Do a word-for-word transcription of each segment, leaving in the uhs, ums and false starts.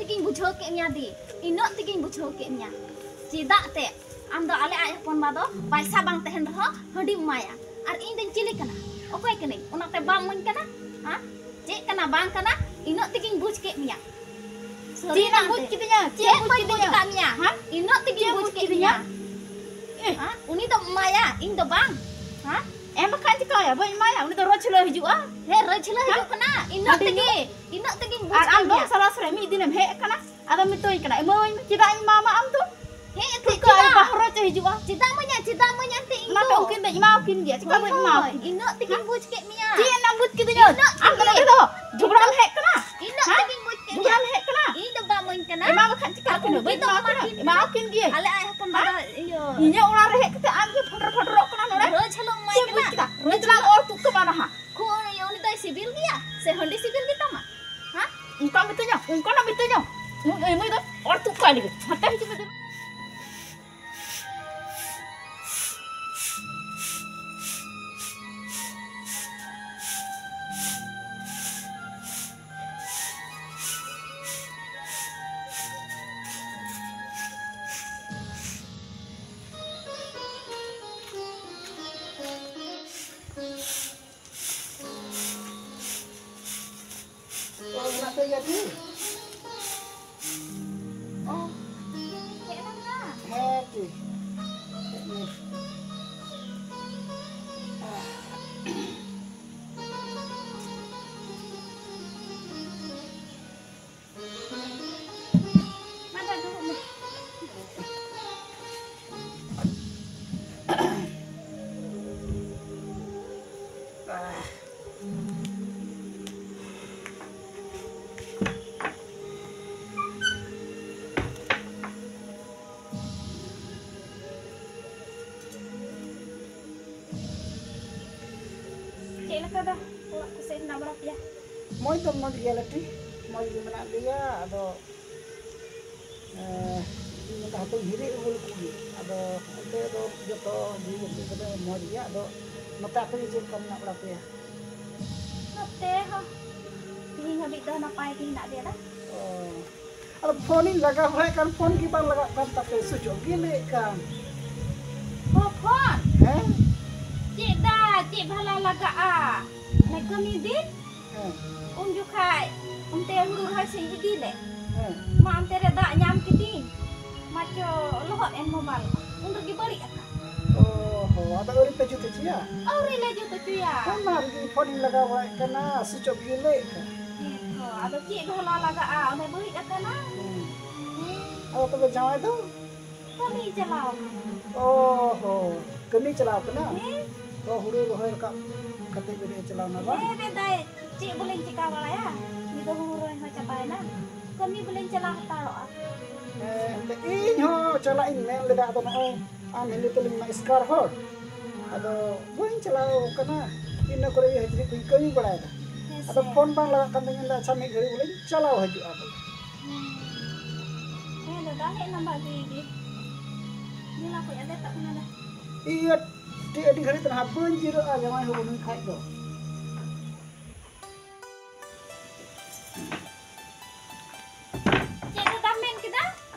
ᱛᱮᱜᱤᱧ ᱵᱩᱡᱷᱟᱹᱣ ᱠᱮᱫ ᱢᱮᱭᱟ ᱫᱤ, ᱤᱱᱟᱹᱜ ᱛᱮᱜᱤᱧ ᱵᱩᱡᱷᱟᱹᱣ ᱠᱮᱫ ᱢᱮᱭᱟ᱾ ᱪᱮᱫᱟᱜ ᱛᱮ ᱟᱢ ᱫᱚ ᱟᱞᱮ ᱟᱡ ᱦᱚᱯᱚᱱ ᱵᱟ ᱫᱚ ᱯᱟᱭᱥᱟ ᱵᱟᱝ ᱛᱟᱦᱮᱱ ᱨᱮᱦᱚᱸ ᱦᱟᱺᱰᱤᱢ ᱮᱢᱟᱭᱟ, ᱟᱨ ᱤᱧ ᱫᱚᱧ ᱪᱤᱞᱤ ᱠᱟᱱᱟ? ᱚᱠᱚᱭ ᱠᱟᱹᱱᱟᱹᱧ ᱚᱱᱟᱛᱮ ᱵᱟᱢ ᱤᱢᱟᱹᱧ ᱠᱟᱱᱟ? ᱦᱮᱸ? ᱪᱮᱫ ᱠᱟᱱᱟ ᱵᱟᱝ ᱠᱟᱱᱟ, ᱤᱱᱟᱹᱜ ᱛᱮᱜᱤᱧ ᱵᱩᱡᱽ ᱠᱮᱫ ᱢᱮᱭᱟ᱾ ᱥᱟᱹᱨᱤ ᱪᱮᱫ ᱮᱢ ᱵᱟᱝ ᱵᱩᱡᱽ ᱛᱮ? ᱠᱤᱫᱤᱧᱟ? ᱪᱮᱫ ᱪᱮᱫ ᱮᱢ ᱵᱩᱡᱽ ᱵᱟᱹᱧ ᱵᱩᱡᱽ ᱠᱤᱫᱤᱧᱟ? ᱠᱟᱜ ᱢᱮᱭᱟ? ᱦᱮᱸ? ᱤᱱᱟᱹᱜ ᱛᱮᱜᱤᱧ ᱪᱮᱫ ᱮᱢ ᱵᱩᱡᱽ ᱵᱩᱡᱽ ᱠᱮᱫ ᱠᱤᱫᱤᱧᱟ? ᱢᱮᱭᱟ᱾ ᱮ᱾ ᱦᱮᱸ? ᱩᱱᱤ ᱫᱚᱢ ᱮᱢᱟᱭᱟ, ᱤᱧ ᱫᱚ ᱵᱟᱝ᱾ ᱦᱮᱸ? ᱮᱢ ᱵᱟᱠᱷᱟᱱ ᱪᱤᱠᱟᱹᱭᱟ? ᱵᱟᱹᱧ ᱮᱢᱟᱭᱟ, ᱩᱱᱤ ᱫᱚ ᱨᱳᱡᱽ ᱦᱤᱞᱳᱜ ᱦᱤᱡᱩᱜᱼᱟ᱾ ᱦᱮᱸ, ᱨᱳᱡᱽ ᱦᱤᱞᱳᱜ ᱦᱮᱸ? ᱦᱤᱡᱩᱜ ᱠᱟᱱᱟ, ᱤᱱᱟᱹᱜ ᱦᱟᱺᱰᱤ ᱛᱮᱜᱮ, ᱧᱩ? ᱤᱱᱟᱹᱜ ᱛᱮᱜᱤᱧ ᱵᱩᱡᱽ ᱟᱨ ᱠᱮᱫ ᱟᱢ ᱫᱚ ᱢᱮᱭᱟ᱾ ᱥᱟᱨᱟ ᱥᱟᱨᱟ ᱢᱤᱫ ᱫᱤᱱᱮᱢ ᱦᱮᱡ ᱟᱠᱟᱱᱟ, ᱟᱫᱚᱢ ᱢᱮᱛᱟᱹᱧ ᱠᱟᱱᱟ, ᱮᱢᱟᱹᱧ ᱢᱮ, ᱪᱮᱫᱟᱜ ᱤᱧ ᱮᱢᱟᱢᱟ ᱟᱢ ᱫᱚ? ᱦᱮᱸ, ᱮᱱᱛᱮ ᱴᱷᱤᱠᱟᱹ ᱟᱭ ᱪᱮᱫᱟᱜ? ᱵᱟᱝ ᱨᱳᱡᱽ ᱮ ᱦᱤᱡᱩᱜᱼᱟ᱾ ᱪᱮᱫᱟᱜ ᱮᱢᱟᱹᱧᱟ, ᱪᱮᱫᱟᱜ ᱮᱢᱟᱹᱧᱟ ᱮᱱᱛᱮ ᱤᱧ ᱚᱱᱟᱛᱮ ᱫᱚ? ᱩᱱᱠᱤᱱ ᱫᱚᱧ ᱮᱢᱟᱣᱟᱠᱤᱱ ᱜᱮᱭᱟ, ᱪᱮᱫᱟᱜ ᱦᱳᱭ, ᱵᱟᱹᱧ ᱦᱳᱭ, ᱮᱢᱟᱣᱟᱠᱤᱱ? ᱤᱱᱟᱹᱜ ᱛᱮᱜᱤᱧ ᱦᱮᱸ? ᱵᱩᱡᱽ ᱠᱮᱫ ᱢᱮᱭᱟ᱾ ᱪᱮᱫ ᱮᱢ ᱵᱩᱡᱽ ᱠᱤᱫᱤᱧᱟ? ᱤᱱᱟᱹᱜ ᱟᱢ ᱫᱚ ᱛᱮᱜᱮ᱾ ᱱᱚᱰᱮ ᱫᱚ ᱡᱷᱚᱜᱽᱲᱟᱢ ᱦᱮᱡ ᱠᱟᱱᱟ? ᱤᱱᱟᱹᱜ ᱦᱮᱸ? ᱛᱮᱜᱤᱧ ᱵᱩᱡᱽ ᱠᱮᱫ ᱡᱷᱚᱜᱽᱲᱟᱢ ᱢᱮᱭᱟ᱾ ᱦᱮᱡ ᱠᱟᱱᱟ? ᱤᱧ ᱫᱚ ᱵᱟᱢ ᱤᱢᱟᱹᱧ ᱠᱟᱱᱟ᱾ ᱮᱢᱟ ᱵᱟᱠᱷᱟᱱ ᱪᱤᱠᱟᱹ ᱟᱫᱚ ᱠᱤᱱᱟᱹ? ᱩᱱᱠᱤᱱ ᱵᱟᱹᱧ ᱫᱚ ᱮᱢᱟ ᱠᱤᱱᱟ? ᱮᱢᱟᱣᱟᱠᱤᱱ ᱜᱤᱭᱟᱹᱧ᱾ ᱟᱞᱮ ᱟᱡ ᱦᱚᱯᱚᱱ ᱵᱟ ᱦᱮᱸ? ᱫᱚ ᱤᱭᱟᱹ ᱤᱧᱟᱹᱜ ᱚᱲᱟᱜ ᱨᱮ ᱦᱮᱡ ᱠᱟᱛᱮ ᱟᱢ ᱜᱮ ᱯᱷᱚᱴᱨᱚ ᱯᱷᱚᱴᱨᱚᱜ ᱠᱟᱱᱟ ᱱᱚᱰᱮ? ᱨᱳᱡᱽ ᱦᱤᱞᱳᱜ ᱮᱢᱟᱭ ᱪᱮᱫ ᱮᱢ ᱵᱩᱡᱽ ᱠᱟᱱᱟ᱾ ᱠᱮᱫᱟ? ᱨᱳᱡᱽ ᱱᱤᱛ ᱞᱟᱝ ᱦᱤᱞᱳᱜ᱾ ᱚᱨ ᱛᱩᱫ ᱠᱟᱢᱟ ᱱᱟᱦᱟᱜ᱾ ᱠᱷᱩ-, ᱩᱱᱤ ᱫᱚᱭ ᱥᱤᱵᱤᱞ ᱜᱮᱭᱟ ᱥᱮ ᱦᱟᱺᱰᱤ ᱥᱤᱵᱤᱞ ᱜᱮᱛᱟᱢᱟ? ᱦᱮᱸ? ᱚᱱᱠᱟ ᱢᱤᱛᱟᱹᱧᱟ, ᱚᱱᱠᱟᱱᱟᱜ ᱢᱤᱛᱟᱹᱧᱟ᱾ ᱩᱱ ᱟᱹᱭ ᱢᱟᱹᱭ ᱫᱚ ᱚᱨ ᱛᱩᱫ ᱠᱟᱭ ᱞᱟᱹᱜᱤᱫ᱾ ᱦᱟᱱᱛᱮ ᱦᱤᱡᱩᱜ ᱢᱮ ᱫᱩ᱾ ᱚ, ᱢᱮᱱᱟᱜ ᱯᱮ ᱜᱮᱭᱟ ᱛᱤ? ᱚ, ᱦᱮᱡ ᱮᱱᱟᱢ ᱭᱟ? ᱦᱮᱸ ᱛᱤ᱾ ᱦᱮᱡ ᱱᱟᱹᱧ᱾ ᱢᱟ, ᱫᱟ, ᱫᱩᱲᱩᱵ ᱢᱮ᱾ ᱪᱮᱫ ᱞᱮᱠᱟ ᱫᱟ, ᱚᱲᱟᱜ ᱠᱚᱥᱮᱫ ᱦᱮᱱᱟᱜ ᱵᱟᱲᱟ ᱯᱮᱭᱟ? ᱢᱚᱡᱽ ᱫᱚ ᱢᱚᱡᱽ ᱜᱮᱭᱟᱞᱮ ᱴᱷᱤᱠ, ᱢᱚᱡᱽ ᱜᱮ ᱢᱮᱱᱟᱜ ᱞᱮᱭᱟ᱾ ᱟᱫᱚ, ᱮᱸ, ᱤᱧ ᱢᱮᱱᱫᱟ ᱦᱟᱯᱮᱧ ᱦᱤᱨᱤ ᱟᱹᱜᱩ ᱞᱮᱠᱚ ᱜᱮ᱾ ᱟᱫᱚ ᱚᱱᱛᱮ ᱫᱚ ᱡᱚᱛᱚ ᱡᱤᱣᱤ ᱡᱟᱹᱛᱤ ᱠᱚᱫᱚ ᱢᱚᱡᱽ ᱜᱮᱭᱟ᱾ ᱟᱫᱚ ᱱᱚᱛᱮ ᱟᱯᱮ ᱜᱮ ᱪᱮᱫ ᱞᱮᱠᱟ ᱢᱮᱱᱟᱜ ᱵᱟᱲᱟ ᱯᱮᱭᱟ? ᱱᱚᱛᱮ ᱦᱚᱸ ᱛᱤᱦᱤᱧ ᱦᱟᱹᱵᱤᱡ ᱫᱚ ᱱᱟᱯᱟᱭ ᱜᱮ ᱦᱮᱱᱟᱜ ᱞᱮᱭᱟ ᱫᱟ᱾ ᱚ, ᱟᱨ ᱯᱷᱳᱱᱤᱧ ᱞᱟᱜᱟᱣ ᱵᱟᱲᱟᱭ ᱠᱟᱱ, ᱯᱷᱳᱱ ᱜᱮ ᱵᱟᱝ ᱞᱟᱜᱟᱜ ᱠᱟᱱ ᱛᱟᱯᱮ, ᱥᱩᱭᱤᱪ ᱚᱯᱷ ᱜᱮ ᱞᱟᱹᱭᱮᱫ ᱠᱟᱱ᱾ ᱚ, ᱯᱷᱳᱱ? ᱦᱮᱸ? ᱪᱮᱫ ᱫᱟ, ᱪᱮᱫ ᱵᱷᱟᱞᱟ ᱞᱟᱜᱟᱜᱼᱟ? ᱚᱱᱮ ᱠᱟᱹᱢᱤ ᱫᱤᱱ, ᱦᱮᱸ᱾ ᱩᱱ ᱡᱚᱠᱷᱟᱡ ᱚᱱᱛᱮ ᱦᱩᱲᱩ ᱨᱚᱦᱚᱭ ᱥᱮᱫ ᱤᱧ ᱤᱫᱤ ᱞᱮᱫ᱾ ᱦᱮᱸ᱾ ᱢᱟ ᱚᱱᱛᱮ ᱨᱮ ᱫᱟᱜ ᱧᱟᱢ ᱠᱤᱫᱤᱧ, ᱢᱟ ᱪᱚ ᱞᱚᱦᱚᱫ ᱮᱱ ᱢᱳᱵᱟᱭᱤᱞ ᱢᱟ, ᱩᱱ ᱨᱮᱜᱮ ᱵᱟᱹᱲᱤᱡ ᱟᱠᱟᱱ᱾ ᱚ ᱦᱚ, ᱟᱫᱚ ᱟᱹᱣᱨᱤ ᱯᱮ ᱡᱩᱛ ᱦᱚᱪᱚᱭᱟ? ᱟᱹᱣᱨᱤ ᱞᱮ ᱡᱩᱛ ᱦᱚᱪᱚᱭᱟ᱾ ᱚᱱᱟ ᱨᱮᱜᱮ ᱯᱷᱳᱱᱤᱧ ᱞᱟᱜᱟᱣ ᱵᱟᱲᱟᱭᱮᱫ ᱠᱟᱱᱟ, ᱥᱩᱭᱤᱪ ᱚᱯᱷ ᱜᱮ ᱞᱟᱹᱭᱮᱫ ᱠᱟᱱ᱾ ᱦᱮᱸ ᱛᱚ, ᱟᱫᱚ ᱪᱮᱫ ᱵᱷᱟᱞᱟ ᱞᱟᱜᱟᱜᱼᱟ, ᱚᱱᱮ ᱵᱟᱹᱲᱤᱡ ᱟᱠᱟᱱᱟ᱾ ᱦᱮᱸ᱾ ᱦᱮᱸ᱾ ᱟᱫᱚ ᱛᱚᱵᱮ ᱡᱟᱶᱟᱭ ᱫᱚ? ᱠᱟᱹᱢᱤ ᱪᱟᱞᱟᱣ ᱠᱟᱱᱟ᱾ ᱚ ᱦᱚ, ᱠᱟᱹᱢᱤ ᱪᱟᱞᱟᱣ ᱠᱟᱱᱟ? ᱦᱮᱸ᱾ ᱛᱚ ᱦᱩᱲᱩ ᱨᱚᱦᱚᱭ ᱨᱟᱠᱟᱵ ᱠᱟᱛᱮ ᱵᱮᱨᱮᱫ ᱪᱟᱞᱟᱣ ᱱᱟ ᱵᱟᱝ? ᱦᱮᱸ, ᱢᱮᱱᱫᱟᱭ, ᱪᱮᱫ ᱵᱚᱞᱮᱧ ᱪᱤᱠᱟ ᱵᱟᱲᱟᱭᱟ? ᱱᱤᱛ ᱫᱚ ᱦᱩᱲᱩ ᱨᱚᱦᱚᱭ ᱦᱚᱸ ᱪᱟᱵᱟᱭᱮᱱᱟ᱾ ᱠᱟᱹᱢᱤ ᱵᱚᱞᱮᱧ ᱪᱟᱞᱟᱣ ᱦᱟᱛᱟᱲᱚᱜᱼᱟ᱾ ᱦᱮᱸ, ᱮᱱᱛᱮ ᱤᱧ ᱦᱚᱸ ᱪᱟᱞᱟᱜ ᱤᱧ ᱢᱮᱱ ᱞᱮᱫᱟ, ᱟᱫᱚ ᱱᱚᱜᱼᱚᱭ ᱟᱢ ᱦᱤᱞᱤ ᱛᱟᱹᱞᱤᱧ ᱢᱟ ᱮᱥᱠᱟᱨ ᱦᱚᱲ, ᱟᱫᱚ ᱵᱟᱹᱧ ᱪᱟᱞᱟᱣ ᱠᱟᱱᱟ᱾ ᱤᱱᱟᱹ ᱠᱚᱨᱮ ᱜᱮ ᱦᱟᱹᱡᱨᱤ ᱠᱚᱧ ᱠᱟᱹᱢᱤ ᱵᱟᱲᱟᱭᱮᱫᱟ᱾ ᱦᱮᱸ ᱟᱫᱚ ᱥᱮ᱾ ᱯᱷᱳᱱ ᱵᱟᱝ ᱞᱟᱜᱟᱜ ᱠᱟᱱ ᱛᱤᱧ ᱢᱮᱱᱫᱟ, ᱟᱪᱪᱷᱟ, ᱢᱤᱫ ᱜᱷᱟᱹᱲᱤᱡ ᱵᱚᱞᱮᱧ ᱪᱟᱞᱟᱣ ᱦᱤᱡᱩᱜᱼᱟ ᱵᱚᱞᱮ᱾ ᱦᱮᱸ᱾ ᱦᱮᱸ ᱫᱟᱫᱟ, ᱦᱮᱡ ᱮᱱᱟ ᱵᱷᱟᱜᱮ ᱜᱮ᱾ ᱧᱮᱞᱟ ᱠᱚ ᱮᱫᱮ ᱛᱟᱵᱚᱱᱟ ᱫᱟ᱾ ᱤᱭᱟᱹ, ᱴᱷᱤᱠ ᱟᱹᱰᱤ ᱜᱷᱟᱹᱲᱤᱡ ᱫᱚ ᱱᱟᱦᱟᱜ ᱵᱟᱹᱧ ᱡᱤᱨᱟᱹᱜᱼᱟ, ᱡᱟᱶᱟᱭ ᱦᱚᱸ ᱵᱟᱹᱱᱩᱭ ᱠᱷᱟᱡ ᱫᱚ᱾ ᱪᱮᱫ ᱫᱟᱫᱟᱢ ᱢᱮᱱ ᱠᱮᱫᱟ?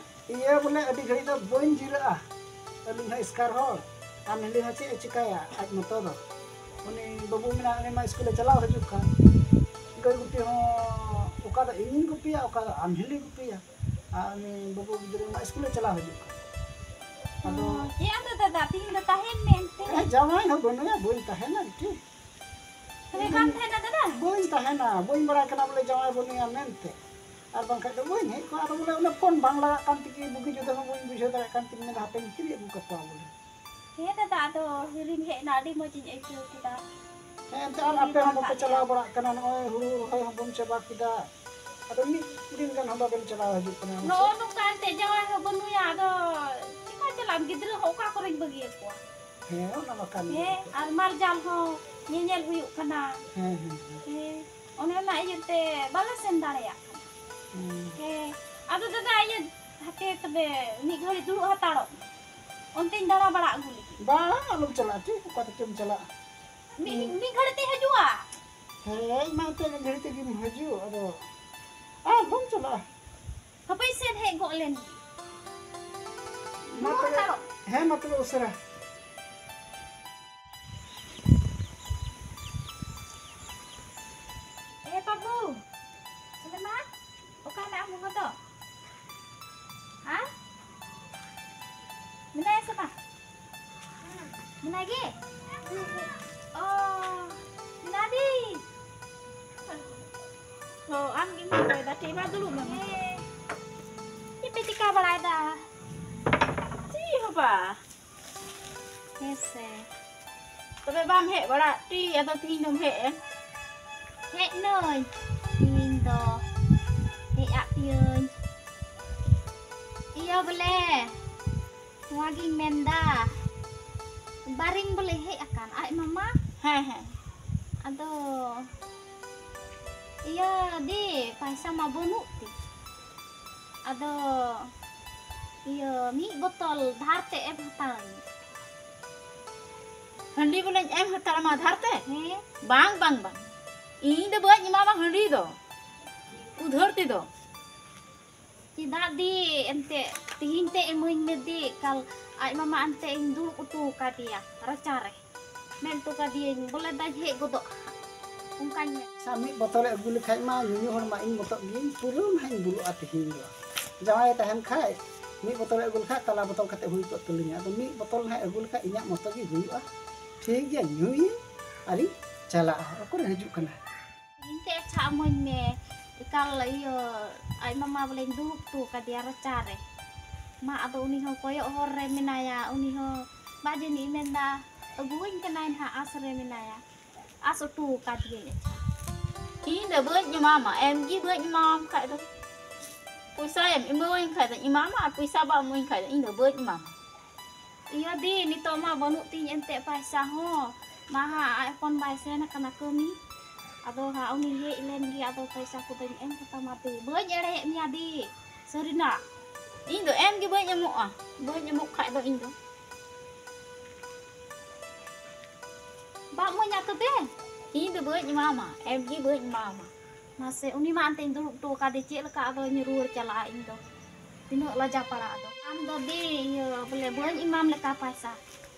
ᱤᱭᱟᱹ ᱵᱚᱞᱮ, ᱟᱹᱰᱤ ᱜᱷᱟᱹᱲᱤᱡ ᱫᱚ ᱵᱟᱹᱧ ᱡᱤᱨᱟᱹᱜᱼᱟ᱾ ᱟᱹᱞᱤᱧ ᱦᱚᱸ ᱮᱥᱠᱟᱨ ᱦᱚᱲ, ᱟᱢ ᱦᱤᱞᱤ ᱦᱚᱸ ᱪᱮᱫ ᱮ ᱪᱤᱠᱟᱹᱭᱟ ᱟᱡ ᱢᱚᱛᱚ ᱫᱚ? ᱩᱱᱤ ᱵᱟᱹᱵᱩ ᱢᱮᱱᱟᱜ, ᱩᱱᱤ ᱢᱟ ᱥᱠᱩᱞᱮ ᱪᱟᱞᱟᱣ ᱦᱤᱡᱩᱜ ᱠᱟᱱ᱾ ᱜᱟᱹᱭ ᱜᱩᱯᱤ ᱦᱚᱸ ᱚᱠᱟ ᱫᱚ ᱤᱧᱤᱧ ᱜᱩᱯᱤᱭᱟ, ᱚᱠᱟ ᱫᱚ ᱟᱢ ᱦᱤᱞᱤ ᱜᱩᱯᱤᱭᱟ᱾ ᱟᱨ ᱩᱱᱤ ᱵᱟᱹᱵᱩ ᱜᱤᱫᱽᱨᱟᱹ ᱢᱟ ᱥᱠᱩᱞᱮ ᱪᱟᱞᱟᱣ ᱦᱤᱡᱩᱜ ᱠᱟᱱ᱾ ᱟᱫᱚ ᱚ, ᱪᱮᱫ ᱟᱫᱚ ᱫᱟᱫᱟ, ᱛᱤᱦᱤᱧ ᱫᱚ ᱛᱟᱦᱮᱱ ᱢᱮ ᱮᱱᱛᱮ᱾ ᱦᱮᱸ, ᱡᱟᱶᱟᱭ ᱦᱚᱸ ᱵᱟᱹᱱᱩᱭᱟ, ᱵᱟᱹᱧ ᱛᱟᱦᱮᱱᱟ ᱵᱤᱴᱤ᱾ ᱛᱚᱵᱮ ᱵᱟᱢ ᱛᱟᱦᱮᱱᱟ ᱫᱟᱫᱟ? ᱵᱟᱹᱧ ᱛᱟᱦᱮᱱᱟ, ᱵᱟᱹᱧ ᱵᱟᱲᱟᱭ ᱠᱟᱱᱟ ᱵᱚᱞᱮ ᱡᱟᱶᱟᱭ ᱵᱟᱹᱱᱩᱭᱟ ᱢᱮᱱᱛᱮ᱾ ᱟᱨ ᱵᱟᱝᱠᱷᱟᱡ ᱫᱚ ᱵᱟᱹᱧ ᱦᱮᱡ ᱠᱚᱜᱼᱟ᱾ ᱟᱫᱚ ᱵᱚᱞᱮ ᱚᱱᱟ ᱯᱷᱳᱱ ᱵᱟᱝ ᱞᱟᱜᱟᱜ ᱠᱟᱱ ᱛᱮᱜᱮ ᱵᱩᱜᱤ ᱡᱩᱫᱟᱹ ᱦᱚᱸ ᱵᱟᱹᱧ ᱵᱩᱡᱷᱟᱹᱣ ᱫᱟᱲᱮᱭᱟᱜ ᱠᱟᱱ ᱛᱮᱧ ᱢᱮᱱᱫᱟ, ᱦᱟᱯᱮᱧ ᱠᱤᱨᱤᱧ ᱟᱹᱜᱩ ᱠᱟᱠᱚᱣᱟ ᱵᱚᱞᱮ᱾ ᱦᱮᱸ ᱫᱟᱫᱟ, ᱟᱫᱚ ᱦᱤᱨᱤᱢ ᱦᱮᱡ ᱮᱱᱟ, ᱟᱹᱰᱤ ᱢᱚᱡᱽ ᱤᱧ ᱟᱹᱭᱠᱟᱹᱣ ᱠᱮᱫᱟ᱾ ᱦᱮᱸ, ᱮᱱᱛᱮ ᱟᱨ ᱟᱯᱮ ᱦᱚᱸ ᱵᱟᱯᱮ ᱪᱟᱞᱟᱣ ᱵᱟᱲᱟᱜ ᱠᱟᱱᱟ, ᱱᱚᱜᱼᱚᱭ ᱦᱩᱲᱩ ᱨᱚᱦᱚᱭ ᱦᱚᱸ ᱵᱚᱱ ᱪᱟᱵᱟ ᱠᱮᱫᱟ᱾ ᱟᱫᱚ ᱢᱤᱫ ᱫᱤᱱ ᱜᱟᱱ ᱦᱚᱸ ᱵᱟᱵᱮᱱ ᱪᱟᱞᱟᱣ ᱦᱤᱡᱩᱜ ᱠᱟᱱᱟ ᱢᱟᱥᱮ᱾ ᱱᱚᱜᱼᱚ ᱱᱚᱝᱠᱟ ᱮᱱᱛᱮ ᱡᱟᱶᱟᱭ ᱦᱚᱸ ᱵᱟᱹᱱᱩᱭᱟ, ᱟᱫᱚ ᱪᱮᱠᱟ ᱪᱟᱞᱟᱜ ᱟᱢ? ᱜᱤᱫᱽᱨᱟᱹ ᱦᱚᱸ ᱚᱠᱟ ᱠᱚᱨᱮᱧ ᱵᱟᱹᱜᱤᱭᱟᱠᱚᱣᱟ? ᱦᱮᱸ, ᱚᱱᱟ ᱢᱟ ᱠᱟᱱ ᱜᱮ᱾ ᱦᱮᱸ, ᱟᱨ ᱢᱟᱞ ᱡᱟᱞ ᱦᱚᱸ ᱧᱮᱧᱮᱞ ᱦᱩᱭᱩᱜ ᱠᱟᱱᱟ᱾ ᱦᱮᱸ, ᱦᱮᱸ, ᱦᱮᱸ᱾ ᱦᱮᱸ, ᱚᱱᱮ ᱚᱱᱟ ᱤᱭᱟᱹᱛᱮ ᱵᱟᱞᱮ ᱥᱮᱱ ᱫᱟᱲᱮᱭᱟᱜ ᱠᱟᱱᱟ᱾ ᱦᱮᱸ᱾ ᱦᱮᱸ, ᱟᱫᱚ ᱫᱟᱫᱟ, ᱤᱭᱟᱹ, ᱦᱟᱯᱮ ᱛᱚᱵᱮ ᱢᱤᱫ ᱜᱷᱟᱹᱲᱤᱡ ᱫᱩᱲᱩᱵ ᱦᱟᱛᱟᱲᱚᱜ ᱢᱮ᱾ ᱚᱱᱛᱮᱧ ᱫᱟᱬᱟ ᱵᱟᱲᱟ ᱟᱹᱜᱩ ᱞᱮᱜᱮ᱾ ᱵᱟᱝ, ᱟᱞᱚᱢ ᱪᱟᱞᱟᱜᱼᱟ, ᱴᱷᱤᱠ? ᱚᱠᱟ ᱛᱮᱪᱚᱢ ᱪᱟᱞᱟᱜᱼᱟ᱾ ᱢᱤᱫ, ᱦᱮᱸ᱾ ᱢᱤᱫ ᱜᱷᱟᱹᱲᱤᱡ ᱛᱮᱧ ᱦᱤᱡᱩᱜᱼᱟ᱾ ᱦᱮᱸ, ᱤᱧ ᱢᱟ ᱮᱱᱛᱮ ᱢᱤᱫ ᱜᱷᱟᱹᱲᱤᱡ ᱛᱮᱜᱮᱢ ᱦᱤᱡᱩᱜ, ᱟᱫᱚ ᱟᱞᱚᱢ ᱪᱟᱞᱟᱜᱼᱟ᱾ ᱦᱟᱯᱮ ᱦᱮᱡ ᱜᱚᱫ ᱞᱮᱱ ᱜᱮ᱾ ᱢᱟ ᱨᱩᱣᱟᱹᱲ ᱛᱚᱵᱮ᱾ ᱦᱟᱛᱟᱲᱚᱜ᱾ ᱦᱮᱸ, ᱢᱟ ᱛᱚᱵᱮ ᱩᱥᱟᱹᱨᱟ᱾ ᱮ ᱵᱟᱹᱵᱩ, ᱪᱮᱞᱮ ᱢᱟ, ᱚᱠᱟ ᱢᱮᱱᱟᱜᱼᱟ ᱜᱚᱜᱚ ᱫᱚ? ᱦᱮᱸ? ᱢᱮᱱᱟᱭᱟ ᱥᱮ ᱵᱟᱝ? ᱢᱮᱱᱟᱭ ᱜᱮ? ᱚ, ᱢᱮᱱᱟᱭ ᱫᱤ᱾ ᱚ, ᱟᱢ ᱜᱮᱢ ᱨᱚᱦᱚᱭ ᱫᱟ? ᱴᱷᱤᱠ ᱢᱟ, ᱫᱩᱲᱩᱵ ᱢᱮ᱾ ᱦᱮᱸ᱾ ᱪᱮᱫ ᱯᱮ ᱪᱤᱠᱟ ᱵᱟᱲᱟᱭᱮᱫᱟ? ᱪᱮᱫ ᱦᱚᱸ ᱵᱟᱝ᱾ ᱦᱮᱸ ᱥᱮ᱾ ᱛᱚᱵᱮ ᱵᱟᱢ ᱦᱮᱡ ᱵᱟᱲᱟᱜ ᱛᱤ? ᱟᱫᱚ ᱛᱤᱦᱤᱧ ᱫᱚᱢ ᱦᱮᱡ ᱮᱱ? ᱦᱮᱡ ᱱᱟᱹᱧ᱾ ᱛᱤᱦᱤᱧ ᱫᱚ ᱦᱮᱡ ᱟᱫ ᱯᱮᱭᱟᱹᱧ᱾ ᱤᱭᱟᱹ ᱵᱚᱞᱮ, ᱱᱚᱣᱟ ᱜᱤᱧ ᱢᱮᱱᱫᱟ, ᱵᱟᱨᱤᱧ ᱵᱚᱞᱮ ᱦᱮᱡ ᱟᱠᱟᱱ ᱟᱡ ᱢᱟᱢᱟ᱾ ᱦᱮᱸ, ᱦᱮᱸ᱾ ᱟᱫᱚ ᱤᱭᱟᱹ ᱫᱤ, ᱯᱟᱭᱥᱟ ᱢᱟ ᱵᱟᱹᱱᱩᱜ ᱛᱤᱧ᱾ ᱟᱫᱚ ᱤᱭᱟᱹ ᱢᱤᱫ ᱵᱚᱛᱚᱞ ᱫᱷᱟᱨ ᱛᱮ ᱮᱢ ᱦᱟᱛᱟᱲᱟᱹᱧ᱾ ᱦᱟᱺᱰᱤ ᱵᱚᱞᱮᱧ ᱮᱢ ᱦᱟᱛᱟᱲ ᱟᱢᱟ ᱫᱷᱟᱨ ᱛᱮ? ᱦᱮᱸ᱾ ᱵᱟᱝ, ᱵᱟᱝ, ᱵᱟᱝ, ᱤᱧ ᱫᱚ ᱵᱟᱹᱧ ᱮᱢᱟᱢᱟ ᱦᱟᱺᱰᱤ ᱫᱚ ᱩᱫᱷᱟᱹᱨ ᱛᱮᱫᱚ᱾ ᱪᱮᱫᱟᱜ ᱫᱤ? ᱮᱱᱛᱮ ᱛᱤᱦᱤᱧ ᱛᱮ ᱮᱢᱟᱹᱧ ᱢᱮ ᱫᱤ᱾ ᱠᱟᱞ ᱟᱡ ᱢᱟᱢᱟ ᱮᱱᱛᱮ ᱤᱧ ᱫᱩᱲᱩᱵ ᱦᱚᱴᱚ ᱟᱠᱟᱫᱮᱭᱟ ᱨᱟᱪᱟᱨᱮ᱾ ᱢᱮᱱ ᱦᱚᱴᱚ ᱠᱟᱫᱮᱭᱟᱹᱧ ᱵᱚᱞᱮ ᱫᱟᱧ ᱦᱮᱡ ᱜᱚᱫᱚᱜᱼᱟ ᱦᱟᱸᱜ, ᱚᱱᱠᱟᱧ ᱢᱮᱱ᱾ ᱟᱪᱪᱷᱟ, ᱢᱤᱫ ᱵᱚᱛᱚᱞᱮ ᱟᱹᱜᱩ ᱞᱮᱠᱷᱟᱡ ᱢᱟ ᱧᱩᱧᱩ ᱦᱚᱲ ᱢᱟ ᱤᱧ ᱢᱚᱛᱚᱜ ᱜᱤᱭᱟᱹᱧ, ᱯᱩᱨᱟᱹ ᱱᱟᱦᱟᱜ ᱤᱧ ᱵᱩᱞᱩᱜᱼᱟ ᱛᱤᱦᱤᱧ ᱫᱚ᱾ ᱡᱟᱶᱟᱭᱮ ᱛᱟᱦᱮᱱ ᱠᱷᱟᱡ ᱢᱤᱫ ᱵᱚᱛᱚᱞᱮ ᱟᱹᱜᱩ ᱞᱮᱠᱷᱟᱡ ᱛᱟᱞᱟ ᱵᱚᱛᱚᱞ ᱠᱟᱛᱮ ᱦᱩᱭ ᱠᱚᱜ ᱛᱟᱹᱞᱤᱧᱟ᱾ ᱟᱫᱚ ᱢᱤᱫ ᱵᱚᱛᱚᱞ ᱱᱟᱦᱟᱜ ᱟᱹᱜᱩ ᱞᱮᱠᱷᱟᱡ ᱤᱧᱟᱹᱜ ᱢᱚᱛᱚ ᱜᱮ ᱦᱩᱭᱩᱜᱼᱟ᱾ ᱴᱷᱤᱠ ᱜᱮᱭᱟ, ᱧᱩᱭᱟᱹᱧ ᱟᱨᱤᱧ ᱪᱟᱞᱟᱜᱼᱟ᱾ ᱚᱠᱚᱭᱮ ᱦᱤᱡᱩᱜ ᱠᱟᱱᱟ? ᱤᱧ ᱛᱮ ᱟᱪᱪᱷᱟ ᱮᱢᱟᱹᱧ ᱢᱮ᱾ ᱮᱠᱟᱞ ᱤᱭᱟᱹ ᱟᱡ ᱢᱟᱢᱟ ᱵᱚᱞᱮᱧ ᱫᱩᱲᱩᱵ ᱦᱚᱴᱚ ᱠᱟᱫᱮᱭᱟ ᱨᱟᱪᱟᱨᱮ᱾ ᱢᱟ ᱟᱫᱚ ᱩᱱᱤ ᱦᱚᱸ ᱠᱚᱭᱚᱜ ᱦᱚᱨ ᱨᱮ ᱢᱮᱱᱟᱭᱟ, ᱩᱱᱤ ᱦᱚᱸ ᱵᱟ ᱡᱟᱹᱱᱤᱡ ᱢᱮᱱᱫᱟ ᱟᱹᱜᱩᱣᱟᱹᱧ ᱠᱟᱱᱟᱭ ᱱᱟᱦᱟᱜ, ᱟᱸᱥ ᱨᱮ ᱢᱮᱱᱟᱭᱟ᱾ ᱟᱸᱥ ᱦᱚᱴᱚ ᱠᱟᱫᱮᱭᱟᱹᱧ᱾ ᱤᱧ ᱫᱚ ᱵᱟᱹᱧ ᱮᱢᱟᱢᱟ, ᱮᱢ ᱜᱮ ᱵᱟᱹᱧ ᱮᱢᱟᱢ ᱠᱷᱟᱡ ᱫᱚ᱾ ᱯᱚᱭᱥᱟᱭᱮᱢ ᱮᱢᱟᱣᱟᱹᱧ ᱠᱷᱟᱡ ᱫᱚᱧ ᱮᱢᱟᱢᱟ, ᱟᱨ ᱯᱚᱭᱥᱟ ᱵᱟᱢ ᱮᱢᱟᱹᱧ ᱠᱷᱟᱡ ᱫᱚ ᱤᱧ ᱫᱚ ᱵᱟᱹᱧ ᱮᱢᱟᱢᱟ᱾ ᱤᱭᱟᱹ ᱫᱤ, ᱱᱤᱛᱚᱜ ᱢᱟ ᱵᱟᱹᱱᱩᱜ ᱛᱤᱧ ᱮᱱᱛᱮ ᱯᱟᱭᱥᱟ ᱦᱚᱸ᱾ ᱢᱟ ᱦᱟᱸᱜ ᱟᱡ ᱦᱚᱯᱚᱱ ᱵᱟᱭ ᱥᱮᱱ ᱟᱠᱟᱱᱟ ᱠᱟᱹᱢᱤ᱾ ᱟᱫᱚ ᱦᱟᱸᱜ ᱩᱱᱤ ᱦᱮᱡ ᱞᱮᱱ ᱜᱮ, ᱟᱫᱚ ᱯᱚᱭᱥᱟ ᱠᱚᱫᱚᱧ ᱮᱢ ᱠᱟᱛᱟᱢᱟ ᱫᱤ᱾ ᱵᱟᱹᱧ ᱮᱲᱮᱭᱮᱫ ᱢᱮᱭᱟ ᱫᱤ, ᱥᱟᱹᱨᱤᱱᱟᱜ᱾ ᱤᱧ ᱫᱚ ᱮᱢ ᱜᱮ ᱵᱟᱹᱧ ᱮᱢᱚᱜᱼᱟ, ᱵᱟᱹᱧ ᱮᱢᱚᱜ ᱠᱷᱟᱡ ᱫᱚ ᱤᱧ ᱫᱚ᱾ ᱵᱟᱢ ᱤᱢᱟᱹᱧᱟ ᱛᱚᱵᱮ? ᱤᱧ ᱫᱚ ᱵᱟᱹᱧ ᱮᱢᱟᱢᱟ, ᱮᱢ ᱜᱮ ᱵᱟᱹᱧ ᱮᱢᱟᱢᱟ᱾ ᱢᱟᱥᱮ, ᱩᱱᱤ ᱢᱟ ᱮᱱᱛᱮᱧ ᱫᱩᱲᱩᱵ ᱦᱚᱴᱚ ᱟᱠᱟᱫᱮ, ᱪᱮᱫ ᱞᱮᱠᱟ ᱟᱫᱚᱧ ᱨᱩᱣᱟᱹᱲ ᱪᱟᱞᱟᱜᱼᱟ ᱤᱧ ᱫᱚ? ᱛᱤᱱᱟᱹᱜ ᱞᱟᱡᱟ ᱯᱟᱲᱟ ᱟᱫᱚ᱾ ᱟᱢ ᱫᱚ ᱫᱤ, ᱤᱭᱟᱹ, ᱵᱚᱞᱮ ᱵᱟᱹᱧ ᱮᱢᱟᱢ ᱞᱮᱠᱟ ᱯᱟᱭᱥᱟ᱾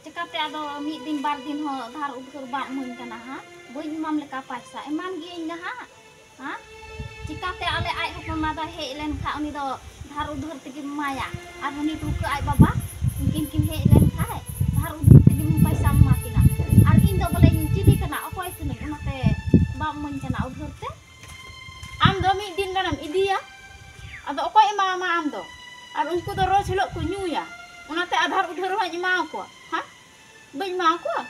ᱪᱮᱠᱟᱛᱮ ᱟᱫᱚ ᱢᱤᱫ ᱫᱤᱱ ᱵᱟᱨ ᱫᱤᱱ ᱦᱚᱸ ᱫᱷᱟᱨ ᱩᱫᱷᱟᱹᱨ ᱵᱟᱢ ᱤᱢᱟᱹᱧ ᱠᱟᱱᱟ, ᱦᱟᱸ? ᱵᱟᱹᱧ ᱮᱢᱟᱢ ᱞᱮᱠᱟ ᱯᱟᱭᱥᱟ᱾ ᱮᱢᱟᱢ ᱜᱤᱭᱟᱹᱧ ᱱᱟᱦᱟᱜ, ᱦᱟᱸ? ᱪᱮᱠᱟᱛᱮ ᱟᱞᱮ ᱟᱡ ᱦᱚᱯᱚᱱ ᱢᱟ ᱫᱚ ᱦᱮᱡ ᱞᱮᱱ ᱠᱷᱟᱡ ᱩᱱᱤ ᱫᱚ ᱫᱷᱟᱨ ᱩᱫᱷᱟᱹᱨ ᱛᱮᱜᱮᱢ ᱮᱢᱟᱭᱟ? ᱟᱨ ᱩᱱᱤ ᱴᱩᱠᱟᱹ ᱟᱡ ᱵᱟᱵᱟ ᱩᱱᱠᱤᱱ ᱠᱤᱱ ᱦᱮᱡ ᱞᱮᱱ ᱠᱷᱟᱡ ᱫᱷᱟᱨ ᱩᱫᱷᱟᱹᱨ ᱛᱮᱜᱮᱢ ᱯᱟᱭᱥᱟᱢ ᱮᱢᱟ ᱠᱤᱱᱟ᱾ ᱟᱨ ᱤᱧ ᱫᱚ ᱵᱚᱞᱮ ᱤᱧ ᱪᱤᱞᱤ ᱠᱟᱱᱟ, ᱚᱠᱚᱭ ᱠᱟᱹᱱᱟᱹᱧ, ᱚᱱᱟᱛᱮ ᱵᱟᱢ ᱤᱢᱟᱹᱧ ᱠᱟᱱᱟ ᱩᱫᱷᱟᱹᱨ ᱛᱮ? ᱟᱢ ᱫᱚ ᱢᱤᱫ ᱫᱤᱱ ᱜᱟᱱᱮᱢ ᱤᱫᱤᱭᱟ, ᱟᱫᱚ ᱚᱠᱚᱭ ᱮᱢᱟᱢᱟ ᱟᱢ ᱫᱚ? ᱟᱨ ᱩᱱᱠᱩ ᱫᱚ ᱨᱳᱡᱽ ᱦᱤᱞᱳᱜ ᱠᱚ ᱧᱩᱭᱟ, ᱚᱱᱟᱛᱮ ᱟᱫᱷᱟᱨ ᱩᱫᱷᱟᱹᱨ ᱦᱚᱸᱧ ᱮᱢᱟᱣᱟᱠᱚᱣᱟ, ᱦᱮᱸ? ᱵᱟᱹᱧ ᱮᱢᱟᱣᱟᱠᱚᱣᱟ?